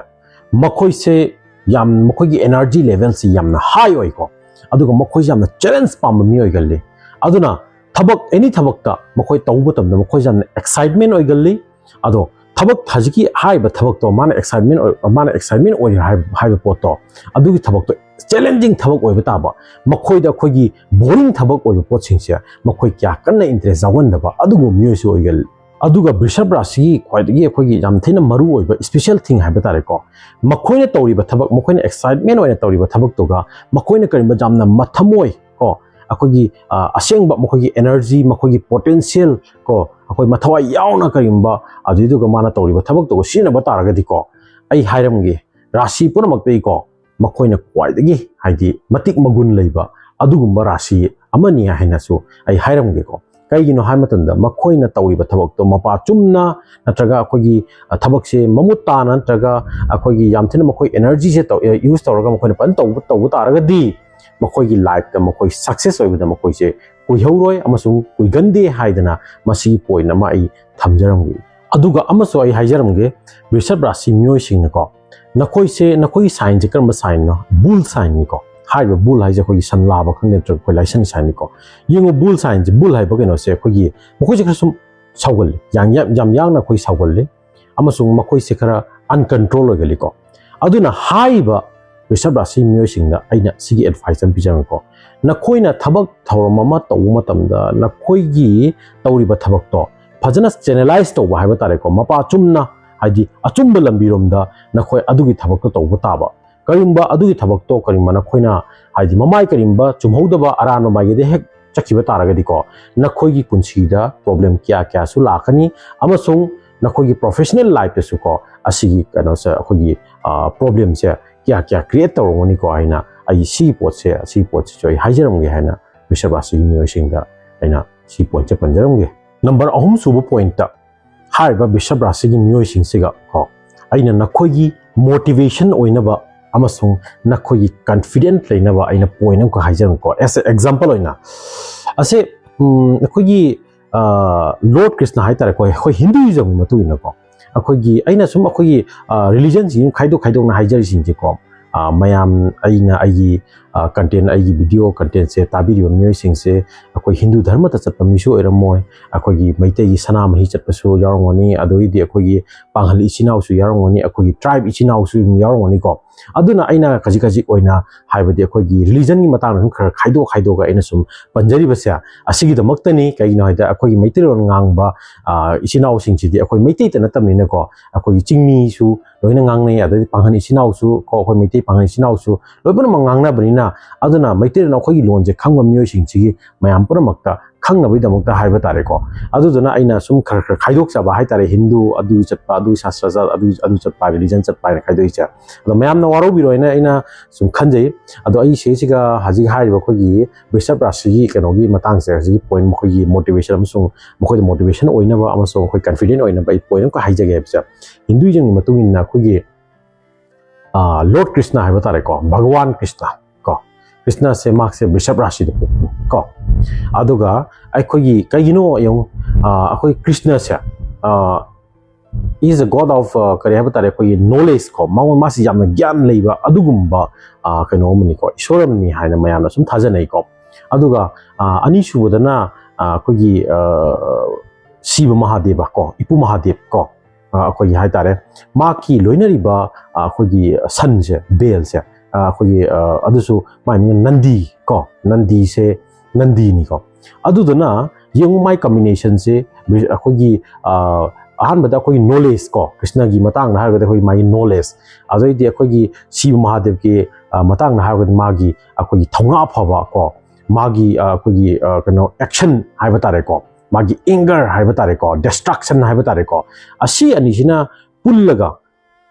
ꯃꯈꯣꯏꯁꯦ ꯌꯥꯝ, ꯃꯈꯣꯏꯒꯤ ꯑꯦꯅꯔꯖꯤ ꯂꯦꯚꯦꯜꯁꯤ ꯌꯥꯝꯅ ꯍꯥꯏ ꯑꯣꯏꯀꯣ, ꯑꯗꯨꯒ ꯃꯈꯣꯏꯁꯦ ꯌꯥꯝꯅ ꯆꯦꯂꯦꯟꯖ ꯄꯥꯝꯕ ꯃꯤꯑꯣꯏꯒꯜꯂꯤ꯫ ꯑꯗꯨꯅ ꯊꯕꯛ, ꯑꯦꯅꯤ ꯊꯕꯛꯇ ꯃꯈꯣꯏ ꯇꯧꯕ ꯃꯇꯝꯗ ꯃꯈꯣꯏꯁꯦ ꯌꯥꯝꯅ ꯑꯦꯛꯁꯥꯏꯠꯃꯦꯟ ꯑꯣꯏꯒꯜꯂꯤ꯫ ꯑꯗꯣ ꯊꯕꯛ ꯍꯧꯖꯤꯛꯀꯤ ꯍꯥꯏꯔꯤꯕ ꯊꯕꯛꯇꯣ ꯃꯥꯅ excitement ꯑꯣꯏ, ꯃꯥꯅ excitement ꯑꯣꯏꯔꯤ ꯍꯥꯏꯕ, ꯍꯥꯏꯕ ꯄꯣꯠꯇꯣ, ꯑꯗꯨꯒꯤ ꯊꯕꯛꯇꯣ challenging ꯊꯕꯛ ꯑꯣꯏꯕ ꯇꯥꯕ, ꯃꯈꯣꯏꯗ ꯑꯩꯈꯣꯏꯒꯤ boring ꯊꯕꯛ ꯑꯣꯏꯕ ꯄꯣꯠꯁꯤꯡꯁꯦ ꯃꯈꯣꯏ ꯀꯌꯥ ꯀꯟꯅ interest ꯌꯥꯎꯒꯟꯗꯕ ꯑꯗꯨꯒꯨꯝꯕ ꯃꯤꯑꯣꯏꯁꯨ ꯑꯣꯏꯒꯜꯂꯤ꯫ ꯑꯗꯨꯒ ꯕ꯭ꯔꯤꯁꯚ ꯔꯥꯁꯤꯒꯤ ꯈ꯭ꯋꯥꯏꯗꯒꯤ ꯑꯩꯈꯣꯏꯒꯤ ꯌꯥꯝ ꯊꯤꯅ ꯃꯔꯨ ꯑꯣꯏꯕ special thing ꯍꯥꯏꯕ ꯇꯥꯔꯦꯀꯣ, ꯃꯈꯣꯏꯅ ꯇꯧꯔꯤꯕ ꯊꯕꯛ, ꯃꯈꯣꯏꯅ excitement ꯑꯣꯏꯅ ꯇꯧꯔꯤꯕ ꯊꯕꯛꯇꯨꯒ ꯃꯈꯣꯏꯅ ꯀꯔꯤꯒꯨꯝꯕ ꯌꯥꯝꯅ ꯃꯊꯃꯣꯏ ꯀꯣ, ꯑꯩꯈꯣꯏꯒꯤ, ꯑ, ꯑꯁꯦꯡꯕ ꯃꯈꯣꯏꯒꯤ energy, ꯃꯈꯣꯏꯒꯤ potential ꯀꯣ, ꯑꯩꯈꯣꯏ ꯃꯊꯋꯥꯏ ꯌꯥꯎꯅ ꯀꯔꯤꯒꯨꯝꯕ ꯑꯗꯨꯏꯗꯨꯒ ꯃꯥꯅ ꯇꯧꯔꯤꯕ ꯊꯕꯛꯇꯨꯒ ꯁꯤꯖꯤꯟꯅꯕ ꯇꯥꯔꯒꯗꯤꯀꯣ, ꯑꯩ ꯍꯥꯏꯔꯝꯒꯦ, ꯔꯥꯁꯤ ꯄꯨꯝꯅꯃꯛꯇꯒꯤꯀꯣ ꯃꯈꯣꯏꯅ ꯈ꯭ꯋꯥꯏꯗꯒꯤ, ꯍꯥꯏꯗꯤ, ꯃꯇꯤꯛ ꯃꯒꯨꯟ ꯂꯩꯕ ꯑꯗꯨꯒꯨꯝꯕ ꯔꯥꯁꯤ ꯑꯃꯅꯤ ꯍꯥꯏꯅꯁꯨ ꯑꯩ ꯍꯥꯏꯔꯝꯒꯦꯀꯣ꯫ ꯀꯩꯒꯤꯅꯣ ꯍꯥꯏꯕ ꯃꯇꯝꯗ ꯃꯈꯣꯏꯅ ꯇꯧꯔꯤꯕ ꯊꯕꯛꯇꯣ ꯃꯄꯥ ꯆꯨꯝꯅ ꯅꯠꯇ꯭ꯔꯒ ꯑꯩꯈꯣꯏꯒꯤ, ꯑ, ꯊꯕꯛꯁꯦ ꯃꯃꯨꯠ ꯇꯥꯅ ꯅꯠꯇ꯭ꯔꯒ ꯑꯩꯈꯣꯏꯒꯤ ꯌꯥꯝ ꯊꯤꯅ ꯃꯈꯣꯏ energyꯁꯦ ꯇꯧ-, ꯑ, use ꯇꯧꯔꯒ ꯃꯈꯣꯏꯅ ꯐꯖꯅ ꯇꯧꯕ, ꯇꯧꯕ ꯇꯥꯔꯒꯗꯤ ꯃꯈꯣꯏꯒꯤ lifeꯇ ꯃꯈꯣꯏ success ꯑꯣꯏꯕꯗ ꯃꯈꯣꯏꯁꯦ ꯀꯨꯏꯍꯧꯔꯣꯏ ꯑꯃꯁꯨꯡ ꯀꯨꯏꯒꯟꯗꯦ ꯍꯥꯏꯗꯅ ꯃꯁꯤꯒꯤ point ꯑꯃ ꯑꯩ ꯊꯝꯖꯔꯝꯒꯦ꯫ ꯑꯗꯨꯒ ꯑꯃꯁꯨ ꯑꯩ ꯍꯥꯏꯖꯔꯝꯒꯦ, ꯕ꯭ꯔꯤꯁꯚ ꯔꯥꯁꯤ ꯃꯤꯑꯣꯏꯁꯤꯡꯅꯀꯣ, ꯅꯈꯣꯏꯁꯦ, ꯅꯈꯣꯏꯒꯤ signꯁꯦ ꯀꯔꯝꯕ signꯅꯣ? Bull signꯅꯤꯀꯣ꯫ ꯍꯥꯏꯔꯤꯕ bull ꯍꯥꯏꯁꯦ ꯑꯩꯈꯣꯏꯒꯤ ꯁꯟ ꯂꯥꯕ ꯈꯪꯗꯦ, ꯅꯠꯇ꯭ꯔꯒ ꯑꯩꯈꯣꯏ ꯂꯥꯏꯁꯟ signꯅꯤꯀꯣ꯫ ꯌꯦꯡꯉꯨ, bull signꯁꯦ, bull ꯍꯥꯏꯕ ꯀꯩꯅꯣꯁꯦ ꯑꯩꯈꯣꯏꯒꯤ, ꯃꯈꯣꯏꯁꯦ ꯈꯔ ꯁꯨꯝ ꯁꯥꯎꯒꯜꯂꯤ, ꯌꯥꯝ, ꯌꯥꯝ, ꯌꯥꯝ ꯌꯥꯡꯅ ꯑꯩꯈꯣꯏ ꯁꯥꯎꯒꯜꯂꯤ, ꯑꯃꯁꯨꯡ ꯃꯈꯣꯏꯁꯦ ꯈꯔ uncontrol ꯑꯣꯏꯒꯜꯂꯤꯀꯣ꯫ ꯑꯗꯨꯅ ꯍꯥꯏꯔꯤꯕ ꯕ꯭ꯔꯤꯁꯚ ꯔꯥꯁꯤ ꯃꯤꯑꯣꯏꯁꯤꯡꯗ ꯑꯩꯅ ꯁꯤꯒꯤ advice ꯑꯃ ꯄꯤꯖꯔꯝꯒꯦꯀꯣ꯫ ꯅꯈꯣꯏꯅ ꯊꯕꯛ ꯊꯧꯔꯝ ꯑꯃ ꯇꯧꯕ ꯃꯇꯝꯗ ꯅꯈꯣꯏꯒꯤ ꯇꯧꯔꯤꯕ ꯊꯕꯛꯇꯣ ꯐꯖꯅ channelize ꯇꯧꯕ ꯍꯥꯏꯕ ꯇꯥꯔꯦꯀꯣ, ꯃꯄꯥ ꯆꯨꯝꯅ, ꯍꯥꯏꯗꯤ ꯑꯆꯨꯝꯕ ꯂꯝꯕꯤꯔꯣꯝꯗ ꯅꯈꯣꯏ ꯑꯗꯨꯒꯤ ꯊꯕꯛꯇꯣ ꯇꯧꯕ ꯇꯥꯕ꯫ ꯀꯔꯤꯒꯨꯝꯕ ꯑꯗꯨꯒꯤ ꯊꯕꯛꯇꯣ ꯀꯔꯤꯒꯨꯝꯕ ꯅꯈꯣꯏꯅ, ꯍꯥꯏꯗꯤ ꯃꯃꯥꯏ ꯀꯔꯤꯒꯨꯝꯕ ꯆꯨꯝꯍꯧꯗꯕ, ꯑꯔꯥꯟꯕ ꯃꯥꯏꯀꯩꯗ ꯍꯦꯛ ꯆꯠꯈꯤꯕ ꯇꯥꯔꯒꯗꯤꯀꯣ, ꯅꯈꯣꯏꯒꯤ ꯄꯨꯟꯁꯤꯗ problem ꯀꯌꯥ ꯀꯌꯥꯁꯨ ꯂꯥꯛꯀꯅꯤ, ꯑꯃꯁꯨꯡ ꯅꯈꯣꯏꯒꯤ professional lifeꯇꯁꯨꯀꯣ ꯑꯁꯤꯒꯤ ꯀꯩꯅꯣꯁꯦ, ꯑꯩꯈꯣꯏꯒꯤ, ꯑ, problemꯁꯦ ꯀꯌꯥ ꯀꯌꯥ create ꯇꯧꯔꯝꯒꯅꯤꯀꯣ ꯍꯥꯏꯅ ꯑꯩ ꯁꯤꯒꯤ ꯄꯣꯠꯁꯦ, ꯁꯤꯒꯤ ꯄꯣꯠꯁꯤꯁꯨ ꯑꯩ ꯍꯥꯏꯖꯔꯝꯒꯦ ꯍꯥꯏꯅ ꯕ꯭ꯔꯤꯁꯚ ꯔꯥꯁꯤꯒꯤ ꯃꯤꯑꯣꯏꯁꯤꯡꯗ ꯑꯩꯅ ꯁꯤ pointꯁꯦ ꯄꯟꯖꯔꯝꯒꯦ꯫ Number ꯑꯍꯨꯝ ꯁꯨꯕ pointꯇ ꯍꯥꯏꯔꯤꯕ ꯕ꯭ꯔꯤꯁꯚ ꯔꯥꯁꯤꯒꯤ ꯃꯤꯑꯣꯏꯁꯤꯡꯁꯤꯒ ꯀꯣ, ꯑꯩꯅ ꯅꯈꯣꯏꯒꯤ motivation ꯑꯣꯏꯅꯕ ꯑꯃꯁꯨꯡ ꯅꯈꯣꯏꯒꯤ confident ꯂꯩꯅꯕ ꯑꯩꯅ point ꯑꯃꯈꯛ ꯍꯥꯏꯖꯔꯝꯒꯦꯀꯣ꯫ As a example ꯑꯣꯏꯅ, ꯑꯁꯦ, ꯎꯝ, ꯑꯩꯈꯣꯏꯒꯤ, ꯑ, Lord Krishna ꯍꯥꯏꯇꯥꯔꯦꯀꯣ, ꯑꯩꯈꯣꯏ Hinduismꯒꯤ ꯃꯇꯨꯡ ꯏꯟꯅꯀꯣ, ꯑꯩꯈꯣꯏꯒꯤ, ꯑꯩꯅ ꯁꯨꯝ ꯑꯩꯈꯣꯏꯒꯤ, ꯑ, religionꯁꯤꯡ ꯈꯥꯏꯗꯣꯛ ꯈꯥꯏꯗꯣꯛꯅ ꯍꯥꯏꯖꯔꯤꯁꯤꯡꯁꯦꯀꯣ, ꯑ, ꯃꯌꯥꯝ, ꯑꯩꯅ ꯑꯩꯒꯤ, ꯑ, content, ꯑꯩꯒꯤ video content ꯁꯦ ꯇꯥꯕꯤꯔꯤꯕ ꯃꯤꯑꯣꯏꯁꯤꯡꯁꯦ ꯑꯩꯈꯣꯏ ꯍꯤꯟꯗꯨ ꯙꯔꯃꯗ ꯆꯠꯄ ꯃꯤꯁꯨ ꯑꯣꯏꯔꯝꯃꯣꯏ, ꯑꯩꯈꯣꯏꯒꯤ ꯃꯩꯇꯩꯒꯤ ꯁꯅꯥꯃꯍꯤ ꯆꯠꯄꯁꯨ ꯌꯥꯎꯔꯝꯒꯅꯤ, ꯑꯗꯨꯗꯩꯗꯤ ꯑꯩꯈꯣꯏꯒꯤ ꯄꯥꯡꯒꯜ ꯏꯆꯤꯟ ꯏꯅꯥꯎꯁꯨ ꯌꯥꯎꯔꯝꯒꯅꯤ, ꯑꯩꯈꯣꯏꯒꯤ tribe ꯏꯆꯤꯟ ꯏꯅꯥꯎꯁꯨ ꯑꯗꯨꯝ ꯌꯥꯎꯔꯝꯒꯅꯤꯀꯣ꯫ ꯑꯗꯨꯅ ꯑꯩꯅ ꯈꯖꯤꯛ ꯈꯖꯤꯛ ꯑꯣꯏꯅ, ꯍꯥꯏꯕꯗꯤ ꯑꯩꯈꯣꯏꯒꯤ religion ꯒꯤ ꯃꯇꯥꯡꯗ ꯁꯨꯝ ꯈꯔ ꯈꯥꯏꯗꯣꯛ ꯈꯥꯏꯗꯣꯛꯑꯒ ꯑꯩꯅ ꯁꯨꯝ ꯄꯟꯖꯔꯤꯕꯁꯦ ꯑꯁꯤꯒꯤꯗꯃꯛꯇꯅꯤ꯫ ꯀꯩꯒꯤꯅꯣ ꯍꯥꯏꯗ ꯑꯩꯈꯣꯏꯒꯤ ꯃꯩꯇꯩꯂꯣꯟ ꯉꯥꯡꯕ, ꯑ, ꯏꯆꯤꯟ ꯏꯅꯥꯎꯁꯤꯡꯁꯤꯗꯤ ꯑꯩꯈꯣꯏ ꯃꯩꯇꯩꯇ ꯅꯠꯇꯕꯅꯤꯅꯀꯣ, ꯑꯩꯈꯣꯏꯒꯤ ꯆꯤꯡꯃꯤꯁꯨ ꯂꯣꯏꯅ ꯉꯥꯡꯅꯩ, ꯑꯗꯩꯗꯤ ꯄꯥꯡꯒꯜ ꯏꯆꯤꯟ ꯏꯅꯥꯎꯁꯨ ꯀꯣ, ꯑꯩꯈꯣꯏ ꯃꯩꯇꯩ ꯄꯥꯡꯒꯜ ꯏꯆꯤꯟ ꯏꯅꯥꯎꯁꯨ ꯂꯣꯏ ꯄꯨꯝꯅꯃꯛ ꯉꯥꯡꯅꯕꯅꯤꯅ, ꯑꯗꯨꯅ ꯃꯩꯇꯩꯂꯣꯟ ꯑꯩꯈꯣꯏꯒꯤ ꯂꯣꯟꯁꯦ ꯈꯪꯕ ꯃꯤꯑꯣꯏꯁꯤꯡꯁꯤꯒꯤ ꯃꯌꯥꯝ ꯄꯨꯝꯅꯃꯛꯇ ꯈꯪꯅꯕꯒꯤꯗꯃꯛꯇ ꯍꯥꯏꯕ ꯇꯥꯔꯦꯀꯣ꯫ ꯑꯗꯨꯗꯨꯅ ꯑꯩꯅ ꯁꯨꯝ ꯈꯔ ꯈꯔ ꯈꯥꯏꯗꯣꯛꯆꯕ ꯍꯥꯏꯇꯥꯔꯦ, ꯍꯤꯟꯗꯨ ꯑꯗꯨ ꯆꯠꯄ, ꯑꯗꯨ ꯁꯥꯁꯇ꯭ꯔ ꯆꯠ-, ꯑꯗꯨ, ꯑꯗꯨ ꯆꯠꯄ, religion ꯆꯠꯄ ꯍꯥꯏꯅ ꯈꯥꯏꯗꯣꯛꯏꯁꯦ꯫ ꯑꯗꯣ ꯃꯌꯥꯝꯅ ꯋꯥꯔꯧꯕꯤꯔꯣꯏꯅ ꯑꯩꯅ ꯁꯨꯝ ꯈꯟꯖꯩ꯫ ꯑꯗꯣ ꯑꯩ ꯁꯤꯁꯤꯒ ꯍꯧꯖꯤꯛ ꯍꯥꯏꯔꯤꯕ ꯑꯩꯈꯣꯏꯒꯤ ꯕꯤꯁꯞ ꯔꯥꯁꯤꯒꯤ ꯀꯩꯅꯣꯒꯤ ꯃꯇꯥꯡꯁꯦ, ꯍꯧꯖꯤꯛꯀꯤ point ꯃꯈꯣꯏꯒꯤ motivation ꯑꯃꯁꯨꯡ ꯃꯈꯣꯏꯗ motivation ꯑꯣꯏꯅꯕ ꯑꯃꯁꯨꯡ ꯑꯩꯈꯣꯏ confident ꯑꯣꯏꯅꯕ ꯑꯩ point ꯑꯃꯈꯛ ꯍꯥꯏꯖꯒꯦ ꯍꯥꯏꯕꯁꯦ, ꯍꯤꯟꯗꯨꯏꯖꯝꯒꯤ ꯃꯇꯨꯡ ꯏꯟꯅ ꯑꯩꯈꯣꯏꯒꯤ, ꯑ, Lord ꯀ꯭ꯔꯤꯁꯅ ꯍꯥꯏꯕ ꯇꯥꯔꯦꯀꯣ, ꯚꯒꯋꯥꯟ ꯀ꯭ꯔꯤꯁꯅ ꯀꯣ, ꯀ꯭ꯔꯤꯁꯅꯁꯦ ꯃꯍꯥꯛꯁꯦ ꯕꯤꯁꯞ ꯔꯥꯁꯤꯗ ꯄꯣꯛꯄꯅꯤ ꯀꯣ꯫ ꯑꯗꯨꯒ ꯑꯩꯈꯣꯏꯒꯤ ꯀꯩꯒꯤꯅꯣ ꯌꯦꯡꯉꯨ, ꯑ, ꯑꯩꯈꯣꯏ ꯀ꯭ꯔꯤꯁꯅꯁꯦ, ꯑ, is a god of, ꯑ, ꯀꯔꯤ ꯍꯥꯏꯕ ꯇꯥꯔꯦ, ꯑꯩꯈꯣꯏꯒꯤ knowledge ꯀꯣ, ꯃꯉꯣꯟ, ꯃꯥꯁꯤ ꯌꯥꯝꯅ ꯒ꯭ꯌꯥꯟ ꯂꯩꯕ ꯑꯗꯨꯒꯨꯝꯕ, ꯑ, ꯀꯩꯅꯣ ꯑꯃꯅꯤꯀꯣ, ꯏꯁꯣꯔ ꯑꯃꯅꯤ ꯍꯥꯏꯅ ꯃꯌꯥꯝꯅ ꯁꯨꯝ ꯊꯥꯖꯅꯩꯀꯣ꯫ ꯑꯗꯨꯒ, ꯑ, ꯑꯅꯤꯁꯨꯕꯗꯅ, ꯑ, ꯑꯩꯈꯣꯏꯒꯤ, ꯑ, ꯁꯤꯕ ꯃꯍꯥꯗꯦꯕ ꯀꯣ, ꯏꯄꯨ ꯃꯍꯥꯗꯦꯕ ꯀꯣ, ꯑ, ꯑꯩꯈꯣꯏꯒꯤ ꯍꯥꯏꯇꯥꯔꯦ, ꯃꯍꯥꯛꯀꯤ ꯂꯣꯏꯅꯔꯤꯕ, ꯑ, ꯑꯩꯈꯣꯏꯒꯤ ꯁꯟꯁꯦ, ꯕꯦꯜꯁꯦ, ꯑ, ꯑꯩꯈꯣꯏꯒꯤ, ꯑ, ꯑꯗꯨꯁꯨ ꯃꯥꯏ ꯃꯤꯡ ꯅꯟꯗꯤ ꯀꯣ, ꯅꯟꯗꯤꯁꯦ, ꯅꯟꯗꯤꯅꯤꯀꯣ꯫ ꯑꯗꯨꯗꯨꯅ ꯌꯦꯡꯉꯨ, ꯃꯥꯏ combination ꯁꯦ, ꯑꯩꯈꯣꯏꯒꯤ, ꯑ, ꯑꯍꯥꯟꯕꯗ ꯑꯩꯈꯣꯏꯒꯤ knowledge ꯀꯣ, ꯀ꯭ꯔꯤꯁꯅꯒꯤ ꯃꯇꯥꯡꯗ ꯍꯥꯏꯔꯒꯗꯤ ꯑꯩꯈꯣꯏꯒꯤ ꯃꯥꯒꯤ knowledge, ꯑꯗꯩꯗꯤ ꯑꯩꯈꯣꯏꯒꯤ ꯁꯤꯕ ꯃꯍꯥꯗꯦꯕꯀꯤ, ꯑ, ꯃꯇꯥꯡꯗ ꯍꯥꯏꯔꯒꯗꯤ ꯃꯥꯒꯤ ꯑꯩꯈꯣꯏꯒꯤ ꯊꯧꯅꯥ ꯐꯕ ꯀꯣ, ꯃꯥꯒꯤ, ꯑ, ꯑꯩꯈꯣꯏꯒꯤ, ꯑ, ꯀꯩꯅꯣ, action ꯍꯥꯏꯕ ꯇꯥꯔꯦꯀꯣ, ꯃꯥꯒꯤ anger ꯍꯥꯏꯕ ꯇꯥꯔꯦꯀꯣ, destruction ꯍꯥꯏꯕ ꯇꯥꯔꯦꯀꯣ, ꯑꯁꯤ ꯑꯅꯤꯁꯤꯅ ꯄꯨꯜꯂꯒ,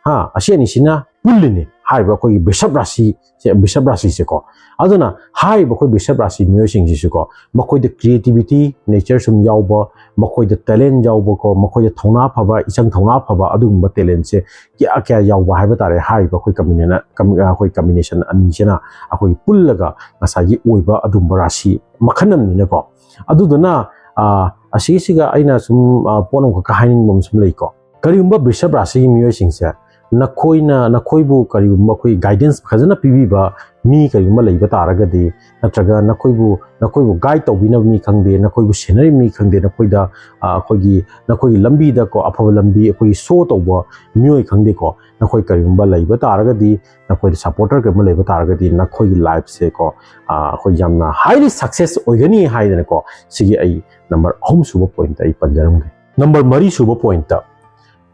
ꯍꯥ, ꯑꯁꯤ ꯑꯅꯤꯁꯤꯅ ꯄꯨꯜꯂꯤꯅꯤ ꯍꯥꯏꯔꯤꯕ ꯑꯩꯈꯣꯏꯒꯤ ꯕꯤꯁꯞ ꯔꯥꯁꯤ, ꯕꯤꯁꯞ ꯔꯥꯁꯤꯁꯦꯀꯣ꯫ ꯑꯗꯨꯅ ꯍꯥꯏꯔꯤꯕ ꯑꯩꯈꯣꯏ ꯕꯤꯁꯞ ꯔꯥꯁꯤ ꯃꯤꯑꯣꯏꯁꯤꯡꯁꯤꯁꯨꯀꯣ, ꯃꯈꯣꯏꯗ creativity nature ꯁꯨꯝ ꯌꯥꯎꯕ, ꯃꯈꯣꯏꯗ talent ꯌꯥꯎꯕꯀꯣ, ꯃꯈꯣꯏꯗ ꯊꯧꯅꯥ ꯐꯕ, ꯏꯆꯪ ꯊꯧꯅꯥ ꯐꯕ ꯑꯗꯨꯒꯨꯝꯕ talent ꯁꯦ ꯀꯌꯥ ꯀꯌꯥ ꯌꯥꯎꯕ ꯍꯥꯏꯕ ꯇꯥꯔꯦ꯫ ꯍꯥꯏꯔꯤꯕ ꯑꯩꯈꯣꯏ combination, ꯑꯩꯈꯣꯏ combination ꯑꯅꯤꯁꯤꯅ ꯑꯩꯈꯣꯏꯒꯤ ꯄꯨꯜꯂꯒ ꯉꯁꯥꯏꯒꯤ ꯑꯣꯏꯕ ꯑꯗꯨꯒꯨꯝꯕ ꯔꯥꯁꯤ ꯃꯈꯜ ꯑꯃꯅꯤꯅꯀꯣ꯫ ꯑꯗꯨꯗꯨꯅ, ꯑ, ꯑꯁꯤꯁꯤꯒ ꯑꯩꯅ ꯁꯨꯝ, ꯑ, ꯄꯣꯠ ꯑꯃꯈꯛꯀ ꯍꯥꯏꯅꯤꯡꯕ ꯑꯃ ꯁꯨꯝ ꯂꯩꯀꯣ꯫ ꯀꯔꯤꯒꯨꯝꯕ ꯕꯤꯁꯞ ꯔꯥꯁꯤꯒꯤ ꯃꯤꯑꯣꯏꯁꯤꯡꯁꯦ, ꯅꯈꯣꯏꯅ, ꯅꯈꯣꯏꯕꯨ ꯀꯔꯤꯒꯨꯝꯕ ꯑꯩꯈꯣꯏ guidance ꯐꯖꯅ ꯄꯤꯕꯤꯕ ꯃꯤ ꯀꯔꯤꯒꯨꯝꯕ ꯂꯩꯕ ꯇꯥꯔꯒꯗꯤ, ꯅꯠꯇ꯭ꯔꯒ ꯅꯈꯣꯏꯕꯨ, ꯅꯈꯣꯏꯕꯨ guide ꯇꯧꯕꯤꯅꯕ ꯃꯤ ꯈꯪꯗꯦ, ꯅꯈꯣꯏꯕꯨ ꯁꯦꯟꯅꯔꯤꯕ ꯃꯤ ꯈꯪꯗꯦ, ꯅꯈꯣꯏꯗ, ꯑ, ꯑꯩꯈꯣꯏꯒꯤ, ꯅꯈꯣꯏꯒꯤ ꯂꯝꯕꯤꯗꯀꯣ, ꯑꯐꯕ ꯂꯝꯕꯤ ꯑꯩꯈꯣꯏꯒꯤ show ꯇꯧꯕ ꯃꯤꯑꯣꯏ ꯈꯪꯗꯦꯀꯣ, ꯅꯈꯣꯏ ꯀꯔꯤꯒꯨꯝꯕ ꯂꯩꯕ ꯇꯥꯔꯒꯗꯤ, ꯅꯈꯣꯏꯗ supporter ꯀꯔꯤꯒꯨꯝꯕ ꯂꯩꯕ ꯇꯥꯔꯒꯗꯤ, ꯅꯈꯣꯏꯒꯤ lifeꯁꯦꯀꯣ, ꯑ, ꯑꯩꯈꯣꯏ ꯌꯥꯝꯅ highly success ꯑꯣꯏꯒꯅꯤ ꯍꯥꯏꯗꯅꯀꯣ, ꯁꯤꯒꯤ ꯑꯩ number ꯑꯍꯨꯝ ꯁꯨꯕ pointꯇ ꯑꯩ ꯄꯟꯖꯔꯝꯒꯦ꯫ Number ꯃꯔꯤ ꯁꯨꯕ pointꯇ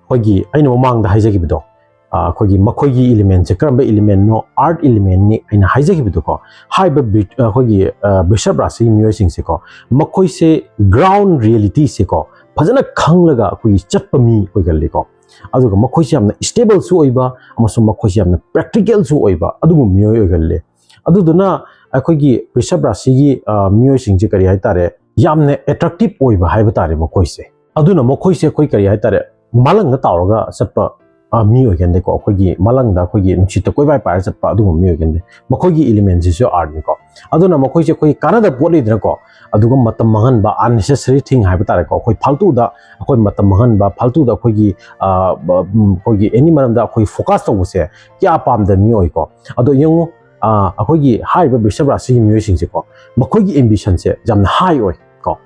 ꯑꯩꯈꯣꯏꯒꯤ ꯑꯩꯅ ꯃꯃꯥꯡꯗ ꯍꯥꯏꯖꯈꯤꯕꯗꯣ, ꯑ, ꯑꯩꯈꯣꯏꯒꯤ ꯃꯈꯣꯏꯒꯤ elementꯁꯦ ꯀꯔꯝꯕ elementꯅꯣ? Earth elementꯅꯤ ꯑꯩꯅ ꯍꯥꯏꯖꯈꯤꯕꯗꯣꯀꯣ꯫ ꯍꯥꯏꯔꯤꯕ ꯕ꯭ꯔꯤ-, ꯑꯩꯈꯣꯏꯒꯤ, ꯑ, ꯕ꯭ꯔꯤꯁꯞ ꯔꯥꯁꯤꯒꯤ ꯃꯤꯑꯣꯏꯁꯤꯡꯁꯦꯀꯣ, ꯃꯈꯣꯏꯁꯦ ground realityꯁꯦꯀꯣ ꯐꯖꯅ ꯈꯪꯂꯒ ꯑꯩꯈꯣꯏꯒꯤ ꯆꯠꯄ ꯃꯤ ꯑꯣꯏꯒꯜꯂꯤꯀꯣ꯫ ꯑꯗꯨꯒ ꯃꯈꯣꯏꯁꯦ ꯌꯥꯝꯅ stableꯁꯨ ꯑꯣꯏꯕ ꯑꯃꯁꯨꯡ ꯃꯈꯣꯏꯁꯦ ꯌꯥꯝꯅ practicalꯁꯨ ꯑꯣꯏꯕ ꯑꯗꯨꯒꯨꯝꯕ ꯃꯤꯑꯣꯏ ꯑꯣꯏꯒꯜꯂꯤ꯫ ꯑꯗꯨꯗꯨꯅ ꯑꯩꯈꯣꯏꯒꯤ ꯕ꯭ꯔꯤꯁꯞ ꯔꯥꯁꯤꯒꯤ, ꯑ, ꯃꯤꯑꯣꯏꯁꯤꯡꯁꯦ ꯀꯔꯤ ꯍꯥꯏꯇꯥꯔꯦ, ꯌꯥꯝꯅ attractive ꯑꯣꯏꯕ ꯍꯥꯏꯕ ꯇꯥꯔꯦ ꯃꯈꯣꯏꯁꯦ꯫ ꯑꯗꯨꯅ ꯃꯈꯣꯏꯁꯦ ꯑꯩꯈꯣꯏ ꯀꯔꯤ ꯍꯥꯏꯇꯥꯔꯦ, ꯃꯥꯂꯪꯗ ꯇꯥꯎꯔꯒ ꯆꯠꯄ, ꯑ, ꯃꯤ ꯑꯣꯏꯒꯟꯗꯦꯀꯣ꯫ ꯑꯩꯈꯣꯏꯒꯤ ꯃꯥꯂꯪꯗ ꯑꯩꯈꯣꯏꯒꯤ ꯅꯨꯡꯁꯤꯠꯇ ꯀꯣꯏꯄꯥꯏ ꯄꯥꯏꯔ ꯆꯠꯄ ꯑꯗꯨꯒꯨꯝꯕ ꯃꯤ ꯑꯣꯏꯒꯟꯗꯦ꯫ ꯃꯈꯣꯏꯒꯤ elementꯁꯤꯁꯨ earthꯅꯤꯀꯣ꯫ ꯑꯗꯨꯅ ꯃꯈꯣꯏꯁꯦ ꯑꯩꯈꯣꯏ ꯀꯥꯟꯅꯗꯕ ꯄꯣꯠ ꯂꯩꯗꯅꯀꯣ, ꯑꯗꯨꯒ ꯃꯇꯝ ꯃꯥꯡꯍꯟꯕ, unnecessary thing ꯍꯥꯏꯕ ꯇꯥꯔꯦꯀꯣ, ꯑꯩꯈꯣꯏ ꯐꯥꯜꯇꯨꯗ ꯑꯩꯈꯣꯏ ꯃꯇꯝ ꯃꯥꯡꯍꯟꯕ, ꯐꯥꯜꯇꯨꯗ ꯑꯩꯈꯣꯏꯒꯤ, ꯑ, ꯕ-, ꯎꯝ, ꯑꯩꯈꯣꯏꯒꯤ any ꯃꯔꯝꯗ ꯑꯩꯈꯣꯏ focus ꯇꯧꯕꯁꯦ ꯀꯌꯥ ꯄꯥꯝꯗꯕ ꯃꯤ ꯑꯣꯏꯀꯣ꯫ ꯑꯗꯣ ꯌꯦꯡꯉꯨ, ꯑ, ꯑꯩꯈꯣꯏꯒꯤ ꯍꯥꯏꯔꯤꯕ ꯕ꯭ꯔꯤꯁꯞ ꯔꯥꯁꯤꯒꯤ ꯃꯤꯑꯣꯏꯁꯤꯡꯁꯦꯀꯣ, ꯃꯈꯣꯏꯒꯤ ambitionꯁꯦ ꯌꯥꯝꯅ high ꯑꯣꯏ ꯀꯣ꯫